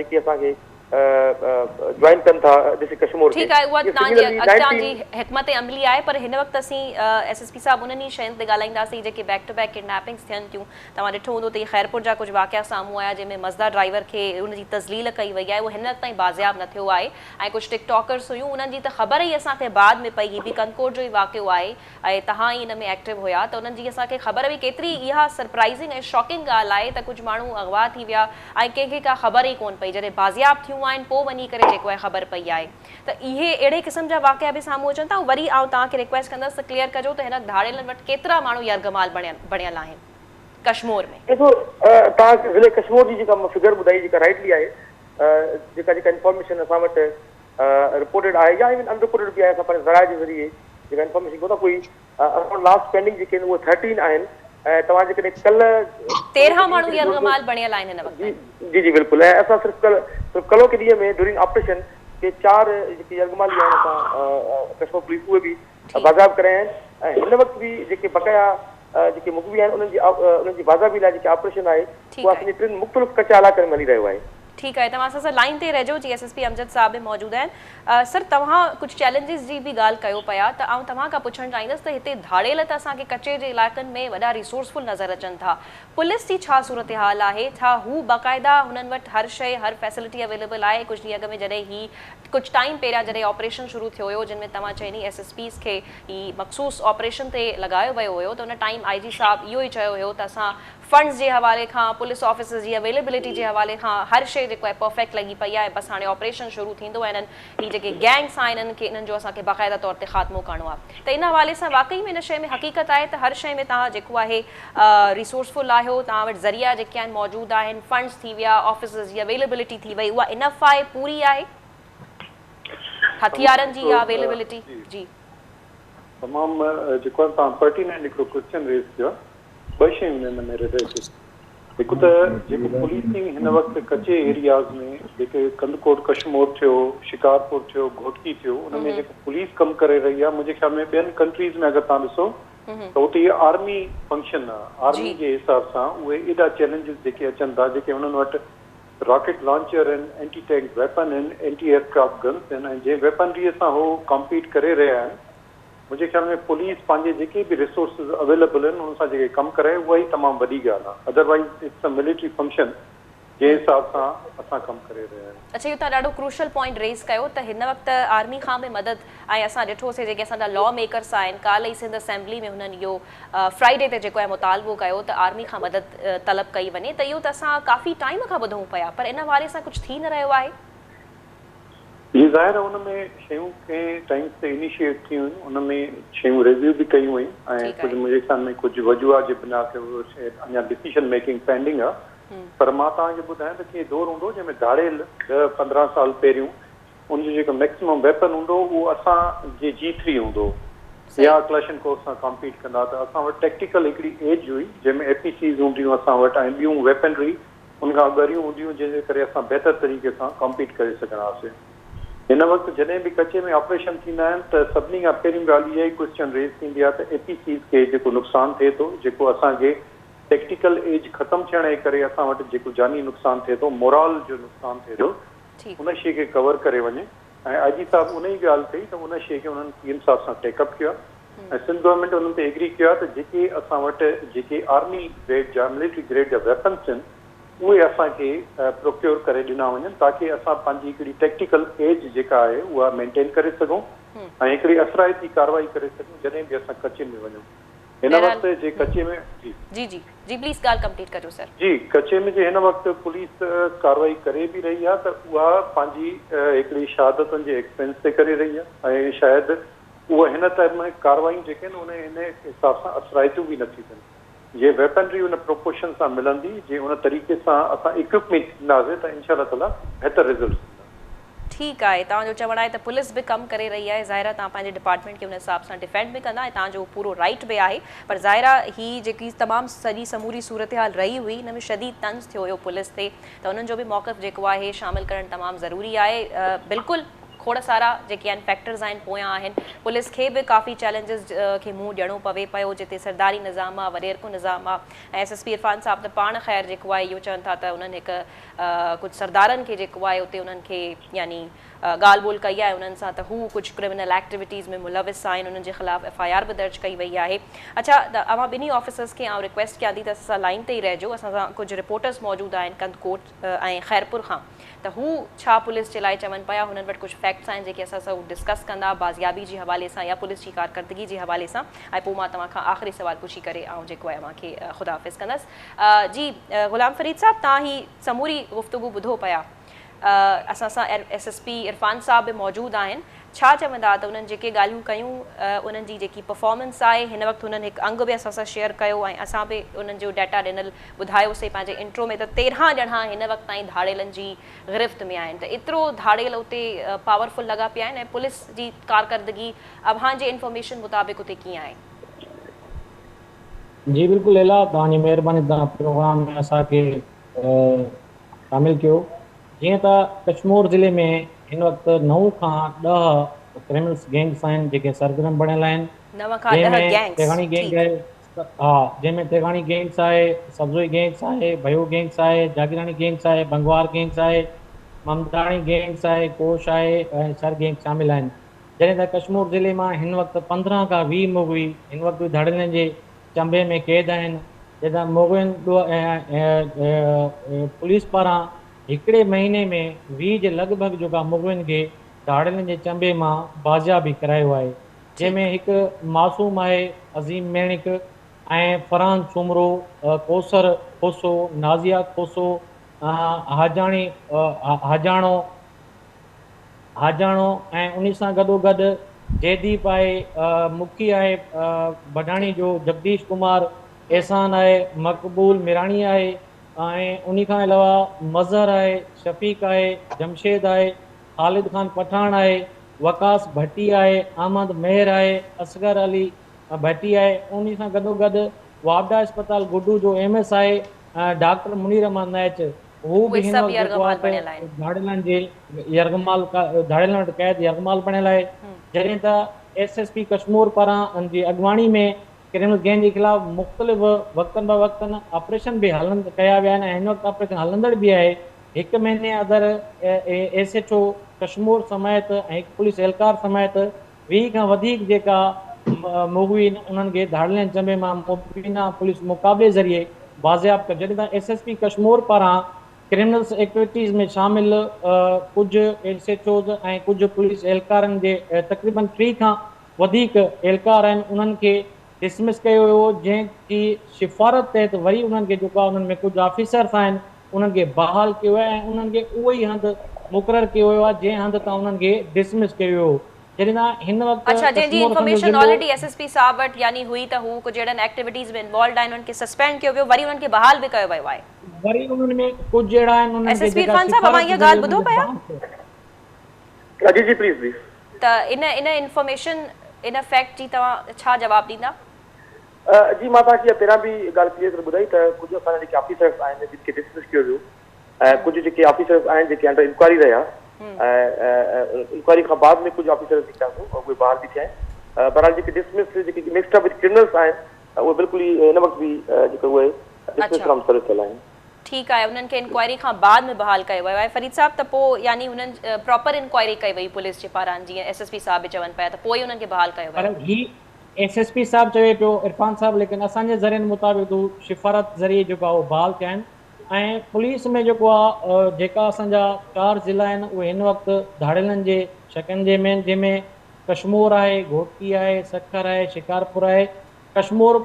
جيڪي اسان کي جوائن ڪن ٿا ڊسٽرڪٽ ڪشمور کي. ٺيڪ آهي اها توهان جي اڳتان جي حڪمت عملي آهي پر هن وقت اسين ايس ايس پي صاحب انهن ئي شين تي ڳالهائينداسين جيڪي بيڪ ٽو بيڪ ڪڊنيپنگس ٿين ٿيون. توهان ڏٺو هوندو ته هي خيرپور جا ڪجهه واقعا سامهون آيا جنهن ۾ مزدا ڊرائيور کي ان جي تذليل ڪئي وئي آهي اهو هن وقت تائين بازياب نه ٿيو آهي ۽ ڪجهه ٽڪ ٽاڪرس هيون انهن جي ته خبر ئي اسان کي بعد ۾ پئي هي به ڪنڌڪوٽ جو ئي واقعو آهي ۽ توهان ئي ان ۾ ايڪٽو هيا ته انهن جي اسان کي خبر هئي ڪيتري اها سرپرائزنگ ۽ شاڪنگ ڳالهه آهي ته ڪجهه ماڻهو اغوا ٿي ويا ۽ ڪنهن کي ڪا خبر ئي ڪونه پئي جڏهن بازياب ٿيون آهن پوء وڃي ڪري جيڪو آهي خبر پئي آهي ته اهي اهڙي قسم جا واقعا به سامهون اچن ٿا ۽ وري آئون توهان کي ريڪويسٽ ڪندس ته ڪليئر ڪجو ته هن وقت ڌاڙيلن وٽ ڪيترا ماڻهو يرغمال بڻيل آهن ڪشمور ۾. ڏسو توهان کي ضلعي ڪشمور جي جيڪا مان فگر ٻڌائي جيڪا رائٽلي آهي جيڪا جيڪا انفارميشن اسان وٽ رپورٽيڊ آهي يا ايون ان رپورٽيڊ به آهي اسان پنهنجي ذرائع جي ذريعي جيڪا انفارميشن ڪيون ٿا ڪوئي اسان وٽ لاسٽ پينڊنگ جيڪي آهن اهي ٿرٽين آهن ۽ توهان جيڪڏهن ڪلهه 13 ماڻهو يرغمال بڻيل آهن هن وقت جي جي جي بلڪل ۽ اسان صرف ڪلهه صرف ڪلهوڪي ڏينهن ۾ ڊيورنگ آپريشن ڪي چار جيڪي يرغمالي آهن اسان ڪشمور پوليس اهي به بازياب ڪرايا آهن ۽ هن وقت به جيڪي بقايا جيڪي مغوي آهن انهن جي انهن جي بازيابي لاء جيڪي آپريشن آهي اهو اسان جي ٽن مختلف ڪچا علائقن ۾ هلي رهيو آهي. ٺيڪ آهي توهان اسان سان لائين تي رهجو جي ايس ايس پي امجد صاحب به موجود آهن سر توهان ڪجهه چئلينجز جي به ڳالهه ڪيو پيا ته آئون توهان کان پڇڻ چاهيندس ته هتي ڌاڙيل ته اسان کي ڪچي جي علائقن ۾ وڏا ريسورسفل نظر اچن ٿا پوليس جي ڇا صورتحال آهي ڇا هو باقاعده هنن وٽ هر شئي هر فيسلٽي اويليبل آهي ڪجهه ڏينهن اڳ ۾ جڏهن هي ڪجهه ٽائيم پهريان جڏهن آپريشن شروع ٿيو هيو جن ۾ توهان چئني ايس ايس پيز کي هي مخصوص آپريشن تي لڳايو ويو هيو ته ان ٽائيم I جي صاحب اهو ئي چيو هيو ته اسان فنڊز جي حوالي کان، پوليس آفيسرز جي اويليبلٽي جي حوالي کان هر شيء جيڪو آهي پرفيڪٽ لڳي پئي آهي بس هاڻي آپريشن شروع ٿيندو ۽ انهن هي جيڪي گينگس آهن انهن کي انهن جو اسان کي باقاعده طور تي خاتمو ڪرڻو آهي ته ان حوالي سان واقعي ۾ ان شيء ۾ حقيقت آهي ته هر شيء ۾ توهان جيڪو آهي ريسورسفل آهيو توهان وٽ ذريعا جيڪي آهن موجود آهن فنڊز ٿي ويا آفيسرز جي اويليبلٽي ٿي وئي اها انف آهي پوري آهي هٿيارن جي اها اويليبلٽي جي. تمام جيڪو آهي توهان پرٽيننٽ هڪڙو ڪوئسچن ريز ڪيو آهي. ٻه شيون آهن ان ۾ رليٽيڊ. هڪ ته جيڪو پوليسنگ هن وقت ڪچي ايرياز ۾ جيڪي ڪنڌڪوٽ ڪشمور ٿيو، شڪارپور ٿيو، گهوٽڪي ٿيو ان ۾ جيڪو پوليس ڪم ڪري رهي آهي منهنجي خيال ۾ ٻين ڪنٽريز ۾ اگر توهان ڏسو ته اتي اها آرمي فنڪشن آهي آرمي جي حساب سان اهي ايڏا چئلينجز جيڪي اچن ٿا جيڪي انهن وٽ راڪيٽ لانچر آهن، اينٽي ٽينڪ ويپن آهن، اينٽي ايئرڪرافٽ گنز آهن ۽ جنهن ويپنري سان هو ڪمپيٽ ڪري رهيا آهن منهنجي خيال ۾ پوليس پنهنجي جيڪي به ريسورسز اويليبل آهن ان سان جيڪي ڪم ڪرائي اها ئي تمام وڏي ڳالهه آهي otherwise it's a military function جنهن حساب سان اسان ڪم ڪري رهيا آهيون. اڇا اهو توهان ڏاڍو ڪروشل پوائنٽ ريز ڪيو ته هن وقت آرمي کان به مدد ۽ اسان ڏٺو سي جيڪي اسان جا لا ميڪرس آهن ڪالهه ئي سنڌ اسيمبلي ۾ هنن اهو فرائيڊي تي جيڪو آهي مطالبو ڪيو ته آرمي کان مدد طلب ڪئي وڃي ته اهو ته اسان ڪافي ٽائيم کان ٻڌون پيا پر ان حوالي سان ڪجهه ٿي نه رهيو آهي. جي ظاهر آهي ان ۾ شيون ڪنهن ٽائيمز تي انيشيئيٽ ٿيون آهن ان ۾ شيون ريويو به ڪيون ويون ۽ ڪجهه منهنجي خيال ۾ ڪجهه وجوهات جي بنا تي اهو شيء اڃا ڊسيشن ميڪنگ پينڊنگ آهي پر مان توهان کي ٻڌايان ته ڪي دور هوندو جنهن ۾ ڌاڙيل ڏهه 15 سال پهريون ان جو جيڪو ميڪسيمم ويپن هوندو اهو اسان جي جي ٿري هوندو يا ڪلاشنڪوف سان ڪامپيٽ ڪندا ته اسان وٽ ٽيڪٽيڪل هڪڙي ايج هئي جنهن ۾ اي پي سيز هونديون اسان وٽ ۽ ٻيون ويپنري ان کان ڳريون هونديون جنهن جي ڪري اسان بهتر طريقي سان ڪمپيٽ ڪري سگهندا هئاسين. هن وقت جڏهن به ڪچي ۾ آپريشن ٿيندا آهن ته سڀني کان پهرين ڳالهه اها ئي ڪوئسچن ريز ٿيندي آهي ته اي پي سيز کي جيڪو نقصان ٿئي ٿو جيڪو اسان کي ٽيڪٽيڪل ايج ختم ٿيڻ جي ڪري اسان وٽ جيڪو جاني نقصان ٿئي ٿو مورال جو نقصان ٿئي ٿو ان شيء کي ڪور ڪري وڃي ۽ آء جي صاحب ان ئي ڳالهه ڪئي ته ان شيء کي انهن پي ايم صاحب سان ٽيڪ اپ ڪيو آهي ۽ سنڌ گورنمينٽ انهن تي ايگري ڪيو آهي ته جيڪي اسان وٽ جيڪي آرمي گريڊ جا ملٽري گريڊ جا ويپنس آهن اهي اسان کي پروڪيور ڪري ڏنا وڃن تاڪه اسان پنهنجي هڪڙي ٽيڪٽيڪل ايج جيڪا آهي اها مينٽين ڪري سگهون ۽ هڪڙي اثرائتي ڪارروائي ڪري سگهون جڏهن به اسان ڪچي ۾ وڃون هن وقت جي ڪچي ۾ جي. جي جي جي پليز ڳالهه ڪمپليٽ ڪجو سر. جي ڪچي ۾ جي هن وقت پوليس ڪارروائي ڪري به رهي آهي ته اها پنهنجي هڪڙي شهادتن جي ايڪسپينس تي ڪري رهي آهي ۽ شايد اهي هن ٽائيپ ۾ ڪارروايون جيڪي آهن ان ان حساب سان اثرائتيون به نه ٿي ٿين. جي ويپنري ان پروپورشن سان ملندي جي ان طريقي سان اسان اڪوپمينٽ ٿينداسين ته انشاء الله تعاليٰ بهتر رزلٽس ايندا. ٺيڪ آهي توهان جو چوڻ آهي ته پوليس به ڪم ڪري رهي آهي ظاهر آهي توهان پنهنجي ڊپارٽمينٽ کي ان حساب سان ڊفينڊ به ڪندا ۽ توهان جو پورو رائيٽ به آهي پر ظاهر آهي هي جيڪي تمام سڄي سموري صورتحال رهي هئي ان ۾ شديد طنز ٿيو هيو پوليس تي ته انهن جو به موقف جيڪو آهي شامل ڪرڻ تمام ضروري آهي بلڪل. کوڙ سارا جيڪي آهن فيڪٽرز آهن پويان آهن. پوليس کي به ڪافي چئلينجز کي منهن ڏيڻو پوي پيو، جتي سرداري نظام آ، وڏيرڪو نظام آ ۽ ايس ايس پي عرفان صاحب ته پاڻ خير جيڪو آهي اهو چون ٿا ته انهن هڪ ڪجهه سردارن کي جيڪو آهي اتي انهن کي يعني ڳالهه ٻولهه ڪئي آهي انهن سان ته هو ڪجهه ڪرمنل ايڪٽيوٽيز ۾ ملوث آهن، انهن جي خلاف ايف I R به درج ڪئي وئي آهي. اڇا ته اوهان ٻنهي آفيسرز کي آئون رڪويسٽ ڪيان ٿي ته اسان سان لائين تي ئي رهجو، اسان سان ڪجهه رپورٽرز موجود آهن ڪنڌڪوٽ ۽ خيرپور کان ته هو ڇا پوليس جي لاء چون پيا، هنن وٽ ڪجهه فيڪٽس آهن جيڪي اسان سان هو ڊسڪس ڪندا بازيابي جي حوالي سان يا پوليس جي ڪارڪردگي جي حوالي سان ۽ پوء مان توهان کان آخري سوال پڇي ڪري آئون جيڪو آهي اوهان کي خدا حافظ ڪندس. جي غلام فريد صاحب توهان هي سموري گفتگو ٻڌو پيا، اسان سان ايس ايس پي عرفان صاحب به موجود آهن، ڇا چوندا ته انهن جيڪي ڳالهيون ڪيون انهن جي جيڪي پرفارمنس آهي هن وقت هنن هڪ انگ به اسان سان شيئر ڪيو ۽ اسان به انهن جو ڊيٽا ڏنل ٻڌايوسي پنهنجي انٽرو ۾ ته 13 ڄڻا هن وقت تائين ڌاڙيلن جي گرفت ۾ آهن ته ايترو ڌاڙيل اتي پاورفل لڳا پيا آهن ۽ پوليس جي ڪارڪردگي اوهان جي انفارميشن مطابق اتي ڪيئن آهي؟ جي بلڪل ليلا توهان جي مهرباني توهان پروگرام ۾ اسان کي شامل ڪيو. جيئن ته ڪشمور ضلعي ۾ هن وقت 9 کان 10 ڪرمنلز گينگس آهن جيڪي سرگرم بڻيل آهن 9 کان جنهن 10 ۾ گينگس تيغاڻي گينگ ٺيڪ. آهي ها جنهن ۾ تيغاڻي گينگس آهي، سبزوئي گينگس آهي، ڀيو گينگس آهي، جاگيراڻي گينگس آهي، بنگوار گينگس آهي، ممداڻي گينگس آهي، ڪوش آهي ۽ شر گينگ شامل آهن. جڏهن ته ڪشمور ضلعي مان هن وقت 15 کان 20 مغوي هن وقت به ڌاڙيلن جي چنبي ۾ قيد آهن. جڏهن مغوين پوليس پاران هڪڙي مهيني ۾ 20 جي لڳ ڀڳ جوڳا مغوين کي ڌاڙيلن جي چنبي مان بازيابي ڪرايو آهي، جنهن ۾ هڪ معصوم آهي عظيم ميڻڪ ۽ فرحان سومرو، ڪوثر کوسو، نازيه کوسو، حاجاڻي حاجاڻو، حاجاڻو ۽ انهي سان گڏوگڏ جئديپ آهي، مکي آهي بڊاڻي جو، جگديش ڪمار، احسان آهي، مقبول ميراڻي آهي ۽ انهي کان علاوه مظهر آهي، شفيق آهي، جمشيد آهي، خالد خان پٺاڻ آهي، وقاص ڀٽي آهي، احمد مهر آهي، اصغر علي ڀٽي آهي، انهي سان گڏوگڏ واپڊا اسپتال گڊو جو ايم ايس آهي ڊاڪٽر منير احمد نائچ هو به اهي هن سڀ وقت جيڪو يرغمال آهي ته بڻيل آهن. ڌاڙيلن جي يرغمال ڌاڙيلن وٽ قيد يرغمال بڻيل آهي جڏهن ته ايس ايس پي ڪشمور پاران جي اڳواڻي ۾ ڪرمنل گينگ جي خلاف مختلف وقتن به وقتن آپريشن به هلند ڪيا ويا آهن ۽ هن وقت آپريشن هلندڙ به آهي هڪ مهيني اندر ايس ايڇ او ڪشمور سميت ۽ هڪ پوليس اهلڪار سميت 20 کان وڌيڪ جيڪا مغوين انهن کي ڌاڙيلن چنبي مان مبينا پوليس مقابلي ذريعي بازياب ڪيو جڏهن ته ايس ايس پي ڪشمور پاران ڪرمنلز ايڪٽيوٽيز ۾ شامل ڪجهه ايس ايڇ اوز ۽ ڪجهه پوليس اهلڪارن جي تقريبن 30 کان وڌيڪ اهلڪار آهن انهن کي ڊسمس ڪيو ويو جنهن جي سفارت تحت وري انهن کي جيڪو آهي انهن ۾ ڪجهه آفيسرز آهن انهن کي بحال ڪيو ويو آهي ۽ انهن کي اهو ئي هنڌ مقرر ڪيو ويو آهي جنهن هنڌ تان انهن کي ڊسمس ڪيو ويو هو جڏهن ته هن وقت اڇا جنهن جي ڪشمور اسان جو انفارميشن ضلعو آلريڊي ايس ايس پي صاحب وٽ يعني هئي ته هو ڪجهه اهڙن ايڪٽيوٽيز ۾ انوالوڊ آهن انهن کي سسپينڊ ڪيو ويو وري انهن کي بحال به ڪيو ويو آهي. وري انهن ۾ ڪجهه اهڙا آهن انهن ايس کي ايس پي جيڪا عرفان صاحب اوهان سفارت اها ذريعي ڳالهه انهن ٻڌو کي پيا؟ بحال ڪيو. جي جي پليز پليز. ته ان ان انفارميشن ان فيڪٽ جي توهان ڇا جواب ڏيندا؟ جي مان توهان کي اها پهريان به ڳالهه ڪليئر ڪري ٻڌائي ته ڪجهه اسان جا جيڪي آفيسرس آهن جن کي ڊسمس ڪيو ويو ۽ ڪجهه جيڪي آفيسرس آهن جيڪي انڊر انڪوائري رهيا ۽ انڪوائري کان بعد ۾ ڪجهه آفيسرس جيڪي آهن اهي بحال به ٿيا آهن. بهرحال جيڪي ڊسمس جيڪي مڪسڊ اپ وٿ ڪرمنلس آهن اهي بلڪل ئي هن وقت به جيڪو اهي ڊسمس فرام سروس ٿيل آهن. ٺيڪ آهي انهن کي انڪوائري کان بعد ۾ بحال ڪيو ويو آهي فريد صاحب ته پوء يعني انهن پراپر انڪوائري ڪئي وئي پوليس جي پاران جيئن ايس ايس پي صاحب به چون پيا ته پوء ئي انهن کي بحال ڪيو پر ويو. هي ايس ايس پي صاحب چوي پيو عرفان صاحب ليڪن اسان جي ذريعن مطابق هو سفارت ذريعي جيڪو آهي اهو بحال ٿيا آهن ۽ پوليس ۾ جيڪو آهي جيڪا اسان جا 4 ضلعا آهن اهي هن وقت ڌاڙيلن جي شڪنجي ۾ آهن جنهن ۾ ڪشمور آهي، گهوٽڪي آهي، سکر آهي، شڪارپور آهي. ڪشمور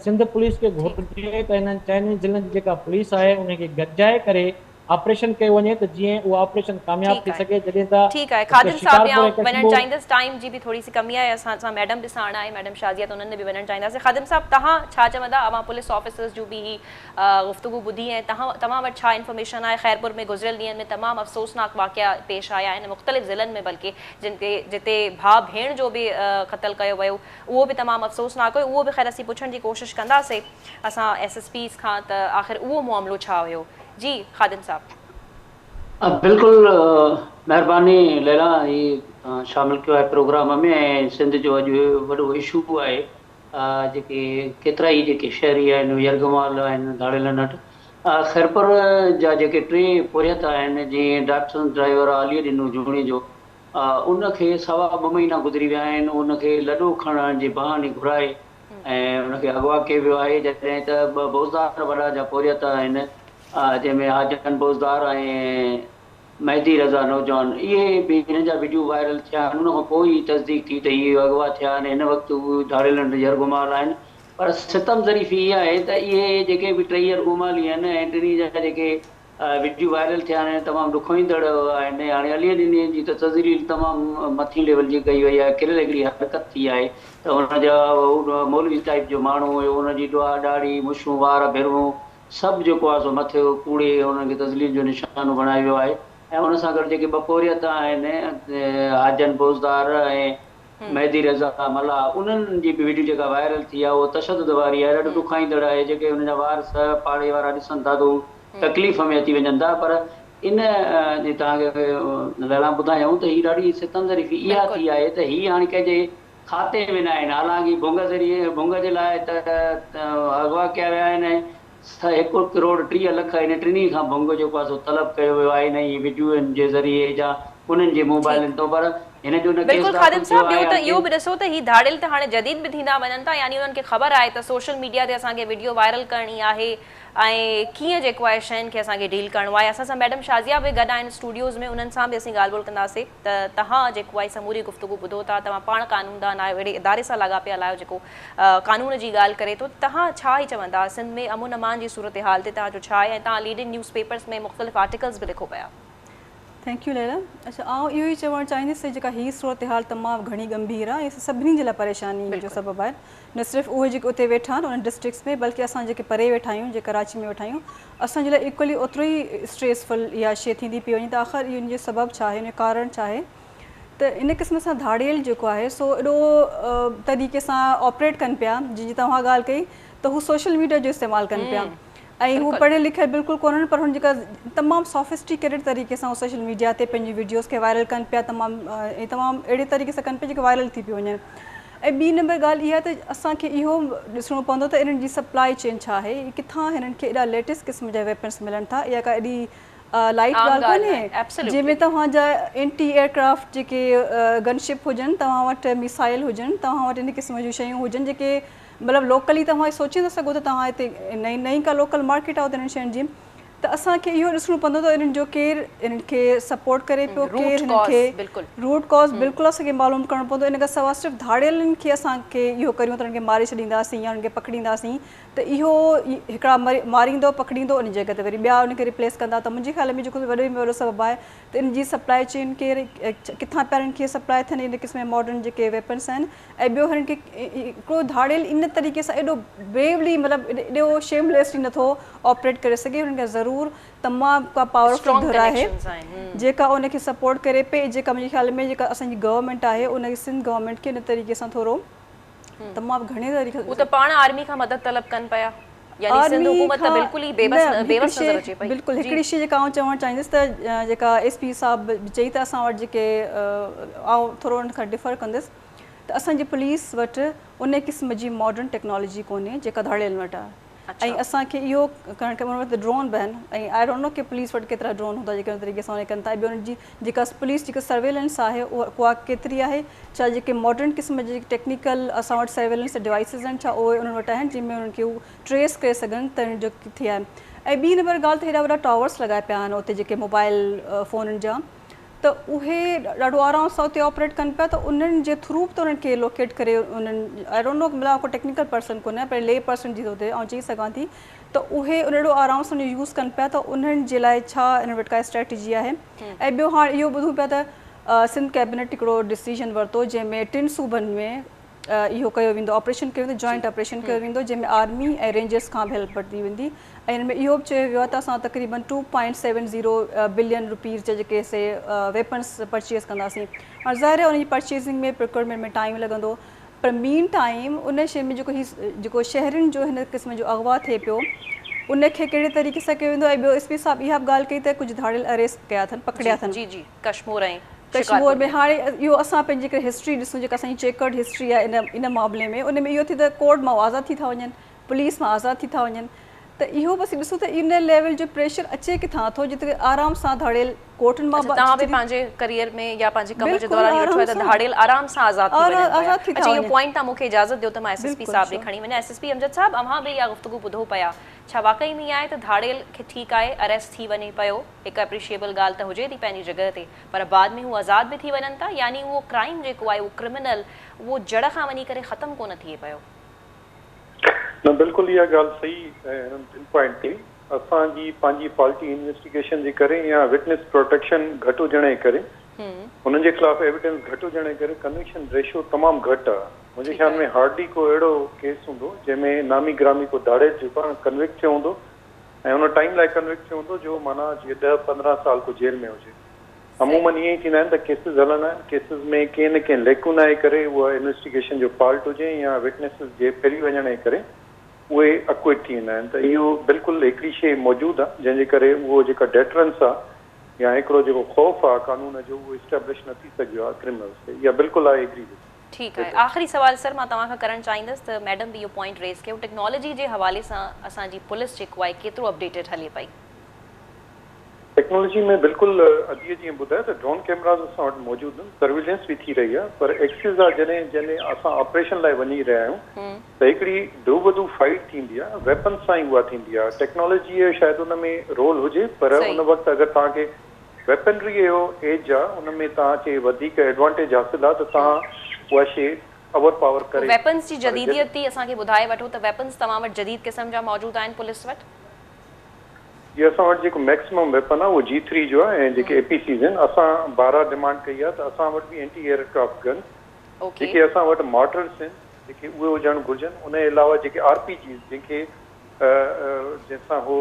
سنڌ پوليس کي گهرجي ته انهن چئني ضلعن جي جيڪا پوليس آهي ان کي گڏجائي ڪري آپريشن ڪيو وڃي ته جيئن اهو آپريشن ڪامياب ٺيڪ ٿي آهي سگهي جڏهن ته ٺيڪ آهي خادم صاحب ڏي شڪارپور آئون ۽ وڃڻ ڪشمور چاهيندس ٽائيم جي به ٿوري سي ڪمي آهي اسان سان ميڊم به ساڻ آهي ميڊم شازيه ته انهن ڏي به وڃڻ چاهينداسين خادم صاحب توهان ڇا چوندا اوهان پوليس آفيسرز جون به هي گفتگو ٻڌي ۽ توهان توهان وٽ ڇا انفارميشن آهي خيرپور ۾ گذريل ڏينهن ۾ تمام افسوسناڪ واقعا پيش آيا آهن مختلف ضلعن ۾ بلڪه جن تي جتي ڀاء ڀيڻ جو به قتل ڪيو ويو اهو به تمام افسوسناڪ هيو اهو به خير اسين پڇڻ جي ڪوشش ڪنداسين اسان ايس ايس پيز کان ته آخر اهو معاملو ڇا هيو جي خادم صاحب. بلڪل مهرباني ليلا، هي توهان شامل ڪيو آهي پروگرام ۾ ۽ سنڌ جو اڄ وڏو اشو آهي. جيڪي ڪيترا ئي جيڪي شهري آهن، يرغمال آهن ڌاڙيلن وٽ. خيرپور جا جيڪي ٽي پورهيت آهن، جيئن ڊاٽسن ڊرائيور عالي ڏنو جوڻيجو، ان کي 2.25 مهينا گذري ويا آهن، ان کي لڏو کڻڻ جي بهاني گهرائي ۽ ان کي اغوا ڪيو ويو آهي. جڏهن ته ٻه بوزدار وڏا جا پورهيت آهن، جنهن ۾ حاجن بوزدار ۽ مهدي رضا نوجوان، اهي به هنن جا وڊيو وائرل ٿيا آهن. ان کان پوء ئي تصديق ٿي ته اهي اغوا ٿيا آهن. هن وقت اهي ڌاڙيلن يرغمال آهن. پر ستم ظريفي اها آهي ته اهي جيڪي به ٽئي يرغمالي آهن ۽ ٽنهي جا جيڪي وڊيو وائرل ٿيا آهن، تمام ڏکوئيندڙ آهن. هاڻي علي ڏني جي ته تذليل تمام مٿين ليول جي ڪئي وئي آهي. ڪريل هڪڙي حرڪت ٿي آهي ته هن جا هو مولوي ٽائيپ جو ماڻهو هيو، ان جي ڏاڙهي، مڇون، وار، ڀرون سڀ جيڪو آهي سو مٿي ڪوڙي انهن کي تذليل جو نشانو بڻايو ويو آهي ۽ ان سان گڏ جيڪي ٻه پورهيت آهن، حاجن بوزدار ۽ مهدي رضا ملاح، انهن جي به وڊيو جيڪا وائرل ٿي آهي اها تشدد واري آهي، ڏاڍو ڏکائيندڙ آهي. جيڪي انهن جا وارث پاڙي وارا ڏسن ٿا ته هو تڪليف ۾ اچي وڃن ٿا. پر ان جي توهان کي ليلان ٻڌايون ته هي ڏاڍي ستم ظريفي اها ٿي آهي ته هي هاڻي ڪنهن جي کاتي ۾ نه آهن. حالانڪ ڀنگ ذريعي ڀنگ جي لاء ته اغوا ڪيا ويا آهن ۽ 1 ڪروڙ 30 لک ان ٽنهي کان ڀنگ جيڪو آهي سو طلب ڪيو ويو آهي انهي وڊيوئن جي ذريعي يا انهن جي موبائلن تان، پر هن جو نه ڪيس بلڪل خادم داخل ٿيو صاحب، ٻيو آهي. ته اهو به ڏسو ته هي ڌاڙيل ته هاڻي جديد به ٿيندا وڃن ٿا، يعني انهن کي خبر آهي ته سوشل ميڊيا تي اسان کي وڊيو وائرل ڪرڻي آهي ۽ ڪيئن جيڪو آهي شين کي اسان کي ڊيل ڪرڻو آهي. اسان سان ميڊم شازيه به گڏ آهن اسٽوڊيوز ۾، انهن سان به اسين ڳالهه ٻولهه ڪنداسين. ته توهان جيڪو آهي سموري گفتگو ٻڌو ٿا، توهان پاڻ قانوندان آهيو، اهڙي اداري سان لاڳاپيل آهيو جيڪو قانون جي ڳالهه ڪري ٿو، توهان ڇا ئي چوندا سنڌ ۾ امن امان جي صورتحال تي توهان جو ڇا آهي ۽ توهان ليڊنگ نيوز پيپرز ۾ مختلف آرٽيڪلز به لکو پيا. Thank you Laila. اڇا آئون اهو ئي چوڻ چاهيندس ته جيڪا هي صورتحال تمام گهڻي ڳنڀير آهي ۽ سڀني جي لاء پريشاني جو سبب آهي، نه صرف اهي جيڪي اتي ويٺا آهن انهن ڊسٽرڪٽس ۾ بلڪه اسان جيڪي پري ويٺا آهيون، جيڪي ڪراچي ۾ ويٺا آهيون، اسان جي لاء ايڪولي اوترو ئي اسٽريس فل اها شيء ٿيندي پئي وڃي ته آخر ان جو سبب ڇا آهي، ان جو ڪارڻ ڇا آهي. ته ان قسم سان ڌاڙيل جيڪو آهي سو ايڏو طريقي سان آپريٽ ڪن پيا، جنهن جي توهان ڳالهه ڪئي ته هو سوشل ميڊيا جو استعمال ڪن پيا ۽ هو پڙهيل لکيل بلڪل ڪونهن، پر هن جيڪا تمام سافسٽيڪيٽيڊ طريقي سان هو سوشل ميڊيا تي پنهنجي وڊيوز کي وائرل ڪن پيا، تمام ۽ تمام اهڙي طريقي سان ڪن پيا جيڪي وائرل ٿي پيون وڃن. ۽ ٻي نمبر ڳالهه اها ته اسان کي اهو ڏسڻو پوندو ته انهن جي سپلائي چين ڇا آهي، ڪٿان هنن کي ايڏا ليٽيسٽ قسم جا ويپنس ملن ٿا. اها ڪا ايڏي لائيٽ ڳالهه ڪونهي جنهن ۾ توهان جا اينٽي ايئرڪرافٽ جيڪي گن شپ هجن، توهان وٽ ميسائل هجن، توهان وٽ ان قسم جون شيون هجن جيڪي مطلب لوڪلي توهان سوچي نٿا سگهو ته توهان هتي نئين نئين ڪا لوڪل مارڪيٽ آهي انهن شين جي. ته اسان کي اهو ڏسڻو پوندو ته انهن جو ڪير انهن کي سپورٽ ڪري پيو، ڪير هنن کي روٽ ڪاز بلڪل اسان کي معلوم ڪرڻو پوندو. ان کان سواء صرف ڌاڙيلن کي اسان کي اهو ڪريون ته انهن کي ماري ڇڏينداسين يا انهن کي پڪڙينداسين ته اهو هڪڙا ماريندو پڪڙيندو ان جڳهه تي وري ٻيا ان کي ريپليس ڪندا. ته منهنجي خيال ۾ جيڪو وڏي ۾ وڏو سبب آهي ته ان جي سپلائي چين ڪير ڪٿان پيا انهن کي سپلائي ٿين ان قسم جا ماڊرن جيڪي ويپنس آهن. ۽ ٻيو هنن کي هڪڙو ڌاڙيل ان طريقي سان ايڏو بريولي مطلب ايڏو شيمليسلي نٿو آپريٽ ڪري سگهي. هنن کي ضرور تمام ڪا پاورفل ڌر آهي جيڪا ان کي سپورٽ ڪري پئي، جيڪا منهنجي خيال ۾ جيڪا اسان جي گورنمينٽ آهي ان کي سنڌ گورنمينٽ کي ان طريقي سان ٿورو تمام گهڻي طريقي هو ته پاڻ آرمي کان مدد طلب ڪن پيا، يعني سنڌ حڪومت ته بلڪل ئي بيوس نظر اچي پئي. بلڪل هڪڙي شي جيڪا آئون چوڻ چاهيندس ته جيڪا ايس پي صاحب چئي ته اسان وٽ جيڪي آئون ٿورو ان کان ڊفر ڪندس ته اسان جي پوليس وٽ ان قسم جي ماڊرن ٽيڪنالاجي ڪونهي جيڪا ڌاڙيلن وٽ آهي ۽ اسان کي اهو ڪرڻ کپي. ان وٽ ڊرون به آهن ۽ I don't know K police وٽ ڪيترا ڊرون هوندا جيڪي ان طريقي سان ڪن ٿا. ۽ ٻيو ان جي جيڪا پوليس جيڪا سرويلنس آهي اها ڪيتري آهي، ڇا جيڪي ماڊرن قسم جي ٽيڪنيڪل اسان وٽ سرويلنس ڊوائسز آهن ڇا اهي انهن وٽ آهن جنهن ۾ انهن کي هو ٽريس ڪري سگهن ته انهن جو ڪٿي آهي. ۽ ٻي نمبر ڳالهه ته هيڏا وڏا ٽاورس لڳايا پيا آهن اتي جيڪي موبائل فونن جا ته اهي ڏاڍو آرام سان اتي آپريٽ ڪن پيا ته انهن جي ٿرو به ته انهن کي لوڪيٽ ڪري انهن I don't know مطلب آئون ڪو ٽيڪنيڪل پرسن ڪونه آهيان پر لي پرسن جي طور تي آئون چئي سگهان ٿي ته اهي ان ايڏو آرام سان يوز ڪن پيا ته انهن جي لاء ڇا انهن وٽ ڪا اسٽريٽجي آهي. ۽ ٻيو هاڻ اهو ٻڌون پيا ته سنڌ ڪيبنيٽ هڪڙو ڊسيزن ورتو جنهن ۾ ٽن صوبن ۾ اهو ڪيو ويندو، آپريشن ڪيو ويندو، جوائنٽ آپريشن ڪيو ويندو جنهن ۾ آرمي ۽ رينجرز کان به هيلپ ورتي ويندي ۽ ان ۾ اهو به چيو ويو آهي ته اسان تقريبن 2.70 بلين روپيز جا جيڪي سي ويپنس پرچيز ڪنداسين. هاڻ ظاهر آهي ان جي پرچيزنگ ۾ پروڪيورمينٽ ۾ ٽائيم لڳندو پر مين ٽائيم ان شيء ۾ جيڪو هي جيڪو شهرين جو هن قسم جو اغوا ٿئي پيو उनखे कहिड़े तरीक़े सां कयो वेंदो? ऐं ॿियो एस पी साहिबु इहा बि ॻाल्हि कई त कुझु धाड़ियल अरेस्ट कया अथनि, पकड़िया अथनि। जी जी, कश्मीर ऐं कश्मीर में। हाणे इहो असां पंहिंजी हिकिड़ी हिस्ट्री ॾिसूं, जेका असांजी चेकर्ड हिस्ट्री आहे इन इन मामले में, उन में इहो थी त कोर्ट मां आज़ाद थी था वञनि, पुलिस मां आज़ाद थी था वञनि, त इहो बसि ॾिसूं त इन लेवल जो प्रेशर अचे किथां थो जिते आराम सां धाड़ियल कोर्टुनि मां। तव्हां बि पंहिंजे करियर में या पंहिंजे कम जे दौरान ॾिठो आहे त धाड़ियल आराम सां आज़ाद थी वञनि। आज़ाद थी। अच्छा, इहो पॉइंट तव्हां मूंखे इजाज़त ॾियो त मां एसएसपी साहब ॾे खणी वञां। एसएसपी अमजद साहब, अव्हां बि इहा गुफ्तगू ॿुधो पिया, छा वाकई में आहे त धाड़ियल खे ठीकु आहे अरेस्ट थी वञे पियो, हिकु अप्रीशिएबल ॻाल्हि त हुजे थी पंहिंजी जॻह ते, पर बाद में हू आज़ाद बि थी वञनि था, यानी उहो क्राइम जेको आहे, उहो क्रिमिनल, उहो जड़ खां वञी करे ख़तमु कोन थिए पियो? न, बिल्कुलु इहा ॻाल्हि सही पिन पॉइंट कई। असांजी पंहिंजी पार्टी इन्वेस्टिगेशन जे करे या विटनेस प्रोटेक्शन घटि हुजण जे करे, हुननि जे ख़िलाफ़ एविडेंस घटि हुजण जे करे कन्विक्शन रेशो तमामु घटि आहे। मुंहिंजे ख़्याल में हार्डली को अहिड़ो केस हूंदो जंहिंमें नामी गिरामी को धाड़े जेको आहे कन्विक्ट थियो हूंदो ऐं हुन टाइम लाइ कन्विक्ट थियो हूंदो जो माना जीअं 10-15 साल को जेल में हुजे। अमूमन ईअं ई थींदा आहिनि त केसिस हलंदा आहिनि, केसिस में कंहिं न कंहिं लैकुना जे करे, उहा इन्वेस्टिगेशन जो फॉल्ट हुजे या विटनेसिस जे फिरी वञण जे करे उहे अक्विट थी वेंदा आहिनि। त इहो बिल्कुलु हिकिड़ी शइ मौजूदु आहे जंहिंजे करे उहो जेका डेटरेंस आहे या हिकिड़ो जेको ख़ौफ़ आहे कानून जो, उहो इस्टेब्लिश न थी सघियो आहे क्रिमिनल्स ते। इहा बिल्कुलु I agree. ठीकु आहे। आख़िरी सवाल सर मां तव्हां खां करणु चाहींदुसि त मैडम बि इहो पॉइंट रेज़ कयो, टेक्नोलॉजी जे हवाले सां असांजी पुलिस जेको आहे केतिरो अपडेटेड हले पई? टेक्नोलॉजी में बिल्कुलु अदीअ जीअं ॿुधायो त ड्रोन कैमराज़ असां वटि मौजूदु आहिनि, सर्विलेंस बि थी रही आहे, पर एक्सिस आहे जॾहिं जॾहिं असां ऑपरेशन लाइ वञी रहिया आहियूं त हिकिड़ी दूबदू फाइट थींदी आहे, वेपन सां ई उहा थींदी आहे। टेक्नोलॉजी जो शायदि उन में रोल हुजे, पर उन वक़्तु अगरि तव्हांखे वेपनरी जो एज आहे, उन में तव्हांखे वधीक एडवांटेज हासिलु आहे त तव्हां उहा शइ ओवर पावर करे। वेपन्स जी जदीदियत थी असांखे ॿुधाए वठो त वेपन्स तव्हां वटि जदीद क़िस्म जा मौजूदु आहिनि पुलिस वटि? जी, असां वटि जेको मैक्सिमम वेपन आहे उहो G3 जो आहे ऐं जेके APCs आहिनि, असां 12 डिमांड कई आहे त असां वटि बि एंटी एयरक्राफ्ट गन, जेके असां वटि मॉर्टर्स आहिनि जेके उहे हुजणु घुर्जनि। उन जे अलावा जेके RPGs जेके जंहिंसां हो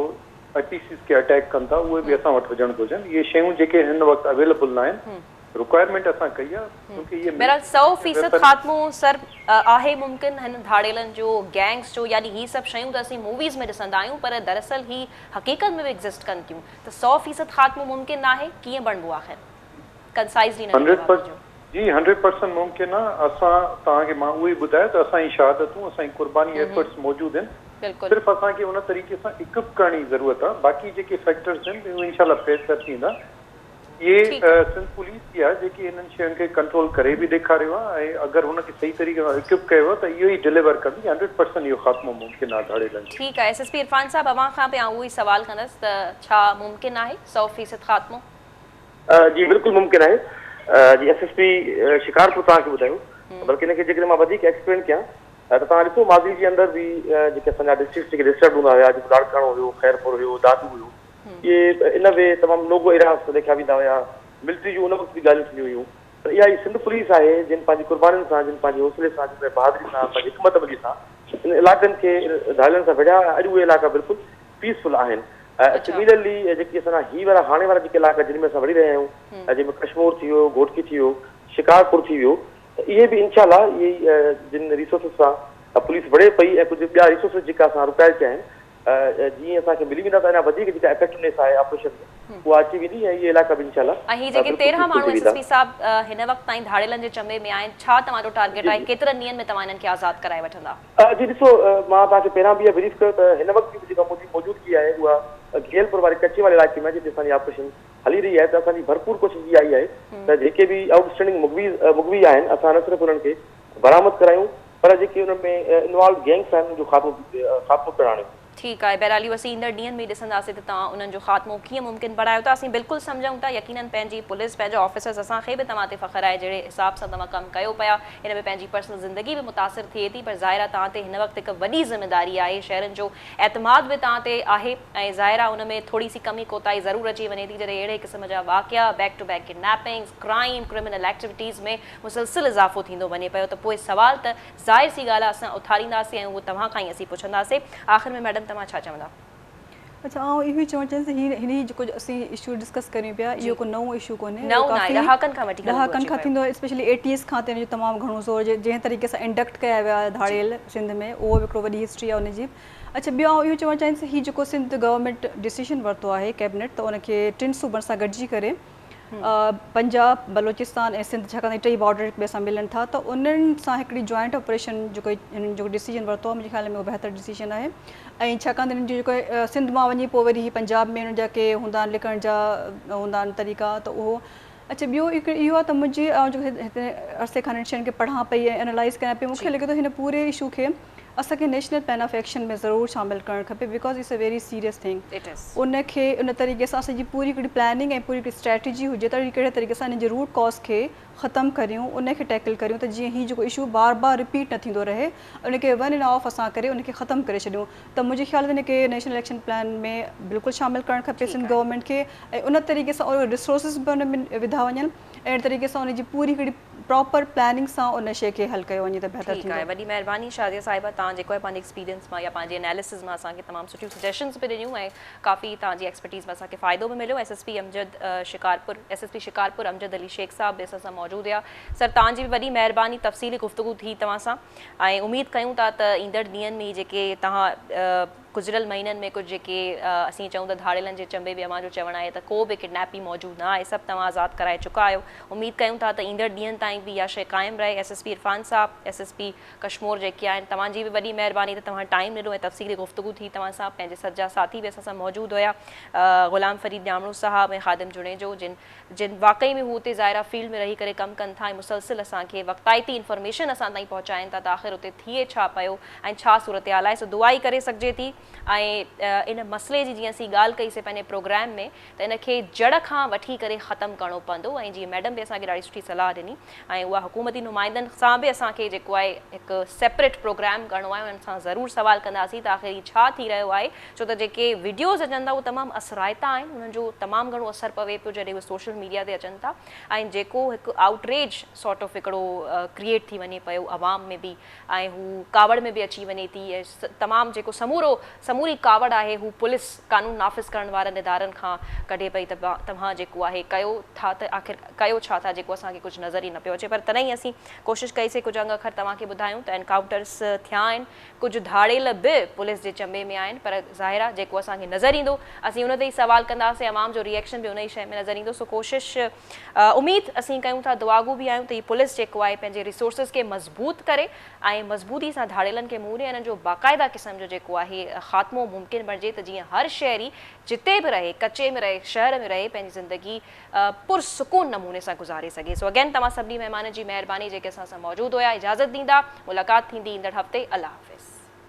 APCs खे अटैक कनि था, उहे बि असां वटि हुजणु घुर्जनि। इहे शयूं जेके हिन वक़्तु अवेलेबल न आहिनि, रिक्वायरमेंट असां कई आहे क्योंकि इहे बहरहाल 100% ख़ात्मो सर आहे मुमकिन हिन धाड़ेलनि जो, गैंग्स जो, यानी ही सभु शयूं त असीं मूवीज़ में ॾिसंदा आहियूं पर दरअसल ही हक़ीक़त में बि एग्ज़िस्ट कनि थियूं, त 100% ख़ात्मो मुमकिन आहे, कीअं बणिबो आख़िर? कंसाइज़ली 100% जी, 100% मुमकिन आहे। असां तव्हांखे मां उहो ई ॿुधायो त असांजी शहादतूं, असांजी क़ुर्बानी एफर्ट्स मौजूदु आहिनि, सिर्फ़ु असांखे उन तरीक़े सां इक्विप करण जी ज़रूरत आहे। बाक़ी जेके फैक्टर्स आहिनि उहे इंशाल्लाह बेहतर थींदा। इहे सिंध पुलिस ई आहे जेकी हिननि शयुनि खे कंट्रोल करे बि ॾेखारियो आहे ऐं अगरि हुनखे सही तरीक़े सां इक्विप कयो वियो त इहो ई डिलीवर कंदी। 100% इहो ख़ात्मो मुमकिन आहे धाड़ेलनि जो। ठीकु आहे। एसएसपी इरफान साहब, अव्हां खां बि आउं उहो ई सवालु कंदसि त छा मुमकिन आहे 100% ख़ात्मो? जी बिल्कुलु मुमकिन आहे। जी एसएसपी शिकारपुर तव्हांखे ॿुधायो, बल्कि हिनखे जेकॾहिं मां वधीक एक्सप्लेन कयां त तव्हां ॾिसो माज़ी जे अंदरि बि जेके असांजा डिस्ट्रिक्ट जेके डिस्टर्ब हूंदा हुया, जेको लाड़काणो हुयो, ख़ैरपुर हुयो, दादू हुयो, इहे इन वे तमामु नो-गो एरियाज़ लिखिया वेंदा हुया, मिलिट्री जूं उन वक़्तु बि ॻाल्हियूं थींदियूं हुयूं। पर इहा ई सिंध पुलिस आहे जिन पंहिंजी क़ुर्बानियुनि सां, जिन पंहिंजे हौसले सां, जिन पंहिंजी बहादुरी सां, पंहिंजी हिकमत अमली सां इन इलाइक़नि खे धाड़ियलनि सां विढ़िया, अॼु उहे इलाइक़ा बिल्कुलु पीसफुल आहिनि। सिमिलरली जेके असांजा ही वारा हाणे वारा जेके इलाइक़ा जिन में असां वड़ी रहिया आहियूं, जंहिंमें कश्मीर थी वियो, घोटकी थी वियो, शिकारपुर थी वियो, त इहे बि इंशाल्लाह इहे जिन रिसोर्सिस सां पुलिस वड़े पई ऐं कुझु ॿिया रिसोर्सिस जेका असां रुकाए कया आहिनि, जीअं असांखे मिली वेंदा त अञा वधीक जेका इफेक्टिवनेस आहे ऑपरेशन में उहा अची वेंदी ऐं इहे इलाइक़ा बि इंशाल्लाह। ऐं ही जेके 13 माण्हू एसएसपी साहिब हिन वक़्तु ताईं धाड़ेलनि जे चंबे में आहिनि, छा तव्हांजो टारगेट आहे, केतिरनि ॾींहंनि में तव्हां हिननि खे आज़ाद कराए वठंदा? जी ॾिसो, मां तव्हांखे पहिरियां बि इहा ब्रीफ कयो त हिन वक़्तु बि जेका मुंहिंजी मौजूदगी आहे उहा घेलपुर वारे कच्चे वारे इलाइक़े में जिते असांजी ऑपरेशन हली रही आहे, त असांजी भरपूर कोशिशि इहा ई आहे त जेके बि आउटस्टैंडिंग मुग़वी आहिनि असां न सिर्फ़ु उन्हनि खे बरामद करायूं पर जेके उन में इन्वॉल्व गैंग्स आहिनि उन्हनि जो ख़ात्मो पिणु आणियूं। ठीकु आहे। बहरहाल इहो असीं ईंदड़ ॾींहंनि में ॾिसंदासीं त तव्हां उन्हनि जो ख़ात्मो कीअं मुमकिन बणायो था। असीं बिल्कुलु सम्झूं था, यकीनन पंहिंजी पुलिस, पंहिंजा ऑफिसर्स, असांखे बि तव्हां ते फ़ख़्रु आहे जहिड़े हिसाब सां तव्हां कमु कयो पिया, हिन में पंहिंजी पर्सनल ज़िंदगी बि मुतासिर थिए थी, पर ज़ाहिर आहे तव्हां ते हिन वक़्तु हिकु वॾी ज़िम्मेदारी आहे, शहरनि जो एतमाद बि तव्हां ते आहे ऐं ज़ाहिर आहे उन में थोरी सी कमी कोताही ज़रूरु अची वञे थी जॾहिं अहिड़े क़िस्म जा वाक़िया back to back kidnappings, crime, criminal activities में मुसलसिल इज़ाफ़ो थींदो वञे पियो, त पोइ सवाल त ज़ाहिर सी ॻाल्हि आहे असां उथारींदासीं ऐं उहो तव्हां खां ई असीं पुछंदासीं। आख़िर में मैडम तव्हां छा चवंदा? अच्छा आउं इहो ई चवणु चाहींदुसि त हीअ हिन जेको असीं इशू डिस्कस करियूं पिया इहो को नओं इशू कोन्हे, ॾहाकनि खां वठी ॾहाकनि खां थींदो आहे। स्पेशली 80s खां त हिन जो तमामु घणो ज़ोर, जंहिं तरीक़े सां इंडक्ट कया विया धाड़ियल सिंध में, उहो बि हिकिड़ो वॾी हिस्ट्री आहे उनजी। अच्छा ॿियो आउं इहो चवणु चाहींदुसि हीउ जेको सिंध गवर्नमेंट डिसीजन वरितो आहे कैबिनेट, त उनखे टिनि सूबनि सां गॾिजी करे पंजाब, बलोचिस्तान ऐं सिंध, छाकाणि त टेई बॉर्डर हिक ॿिए सां मिलनि था, त उन्हनि सां हिकिड़ी जॉइंट ऑपरेशन जेको हिननि जेको डिसीजन वरितो आहे, मुंहिंजे ख़्याल में उहो बहितर डिसीजन आहे। ऐं छाकाणि त हिननि जो जेको सिंध मां वञी पोइ वरी पंजाब में हुननि जा के हूंदा आहिनि लिकण जा हूंदा आहिनि तरीक़ा, त उहो। अच्छा ॿियो हिकिड़ो इहो आहे त मुंहिंजी जेको हिते अरसे खां हिननि शयुनि खे पढ़ां पई ऐं एनालाइज़ कयां पई, मूंखे लॻे थो हिन पूरे इशू खे असांखे नेशनल प्लान ऑफ एक्शन में ज़रूरु शामिल करणु खपे, because it's a very serious thing. उनखे उन तरीक़े सां असांजी पूरी हिकिड़ी प्लानिंग ऐं पूरी हिकिड़ी स्ट्रेटजी हुजे त कहिड़े तरीक़े सां हिन जे रूट कॉज़ खे ख़तमु करियूं, उनखे टैकल करियूं, त जीअं हीउ जेको इशू बार बार रिपीट न थींदो रहे, उनखे वन एंड ऑफ असां करे उनखे ख़तमु करे छॾियूं। त मुंहिंजे ख़्याल में हिनखे नेशनल एक्शन प्लान में बिल्कुलु शामिल करणु खपे सिंध गवर्नमेंट खे, ऐं उन तरीक़े सां रिसोर्सिस बि हुन में विधा वञनि, अहिड़े तरीक़े सां उनजी पूरी हिकिड़ी प्रॉपर प्लानिंग सां उन शइ खे हल कयो वञे त बहितर थींदो। आहे। वॾी महिरबानी शाज़िया साहिबा, तव्हां जेको आहे पंहिंजे एक्सपीरियंस मां या पंहिंजे एनालिसिस मां असांखे तमामु सुठियूं सजेशन्स बि ॾिनियूं ऐं काफ़ी तव्हांजी एक्सपर्टीज़ मां असांखे फ़ाइदो बि मिलियो। SSP Amjad Shikarpur, SSP Shikarpur Amjad Ali Shaikh साहिबु बि असां सां मौजूदु हुया। सर तव्हांजी बि वॾी महिरबानी, तफ़सीली गुफ़्तगू थी तव्हां सां ऐं उमेद कयूं था त ईंदड़ ॾींहंनि में जेके तव्हां गुज़िरियल महीननि में कुझु जेके असीं चऊं त धाड़ियलनि जे चंबे बि अव्हां जो चवणु आहे त को बि किडनैपी मौजूदु न आहे, सभु तव्हां आज़ादु कराए चुका आहियो। उमेद कयूं था त ईंदड़ ॾींहंनि ताईं बि इहा शइ क़ाइमु रहे। एसएसपी इरफान साहिबु, एसएसपी कश्मोर जेके आहिनि, तव्हांजी बि वॾी महिरबानी त तव्हां टाइम ॾिनो ऐं तफ़सीली गुफ़्तगू थी तव्हां सां। पंहिंजे सॼा साथी बि असां सां मौजूदु हुया, ग़ुलाम फ़रीद ॼामणो साहिबु ऐं ख़ादिम जुणेजो, जिन जिन वाकई में हू उते ज़ाहिर फील्ड में रही करे कमु कनि था ऐं मुसलसिल असांखे वक़्ताइती इन्फॉर्मेशन असां ताईं पहुचाइनि था त आख़िर उते थिए छा पियो ऐं छा सूरत हाल आहे। सो दुआ ई करे सघिजे थी ऐं इन मसइले जी जीअं असीं ॻाल्हि कईसीं पंहिंजे प्रोग्राम में त इनखे जड़ खां वठी करे ख़तमु करिणो पवंदो। ऐं जीअं मैडम बि असांखे ॾाढी सुठी सलाह ॾिनी ऐं उहा हुकूमती नुमाइंदनि सां बि असांखे जेको आहे हिकु सेपरेट प्रोग्राम करिणो आहे, उन्हनि सां ज़रूरु सवाल कंदासीं त आख़िर हीउ छा थी रहियो आहे, छो त जेके वीडियोज़ अचनि था उहे तमामु असराइता आहिनि, उन्हनि जो तमामु घणो असरु पवे पियो जॾहिं उहे सोशल मीडिया ते अचनि था ऐं जेको हिकु आउटरेज सॉर्ट ऑफ हिकिड़ो क्रिएट थी वञे पियो अवाम में बि ऐं हू कावड़ में बि अची वञे थी ऐं तमामु जेको समूरो समूरी कावड़ आहे हू पुलिस कानून नाफ़िज़ करण वारनि इदारनि खां कढे पई त तव्हां जेको आहे कयो था त आख़िर कयो छा था, जेको असांखे कुझु नज़र ई न पियो अचे। पर तॾहिं असीं कोशिशि कईसीं कुझु अंग अखर तव्हांखे ॿुधायूं त एनकाउंटर्स थिया आहिनि, कुझु धाड़ेल बि पुलिस जे चंबे में आहिनि, पर ज़ाहिर आहे जेको असांखे नज़र ईंदो असीं उन ते ई सवाल कंदासीं, अवाम जो रिएक्शन बि उन ई शइ में नज़र ईंदो। सो कोशिशि उमेद असीं कयूं था, दुआगू बि आहियूं त हीअ पुलिस जेको आहे पंहिंजे रिसोर्सिस खे मज़बूत करे ऐं मज़बूती सां धाड़ेलनि खे मुंहुं ॾिए, इन्हनि जो बाक़ाइदा क़िस्म जो जेको आहे ख़ात्मो मुमकिन बणिजे त जीअं हर शहरी जिते बि रहे, कचे में रहे, शहर में रहे, पंहिंजी ज़िंदगी पुरसुकून नमूने सां गुज़ारे सघे। सो अगेन तव्हां सभिनी महिमाननि जी महिरबानी जेके असां सां मौजूदु हुया। इजाज़त ॾींदा, मुलाक़ात थींदी ईंदड़ हफ़्ते। अलाह हाफ़िज़।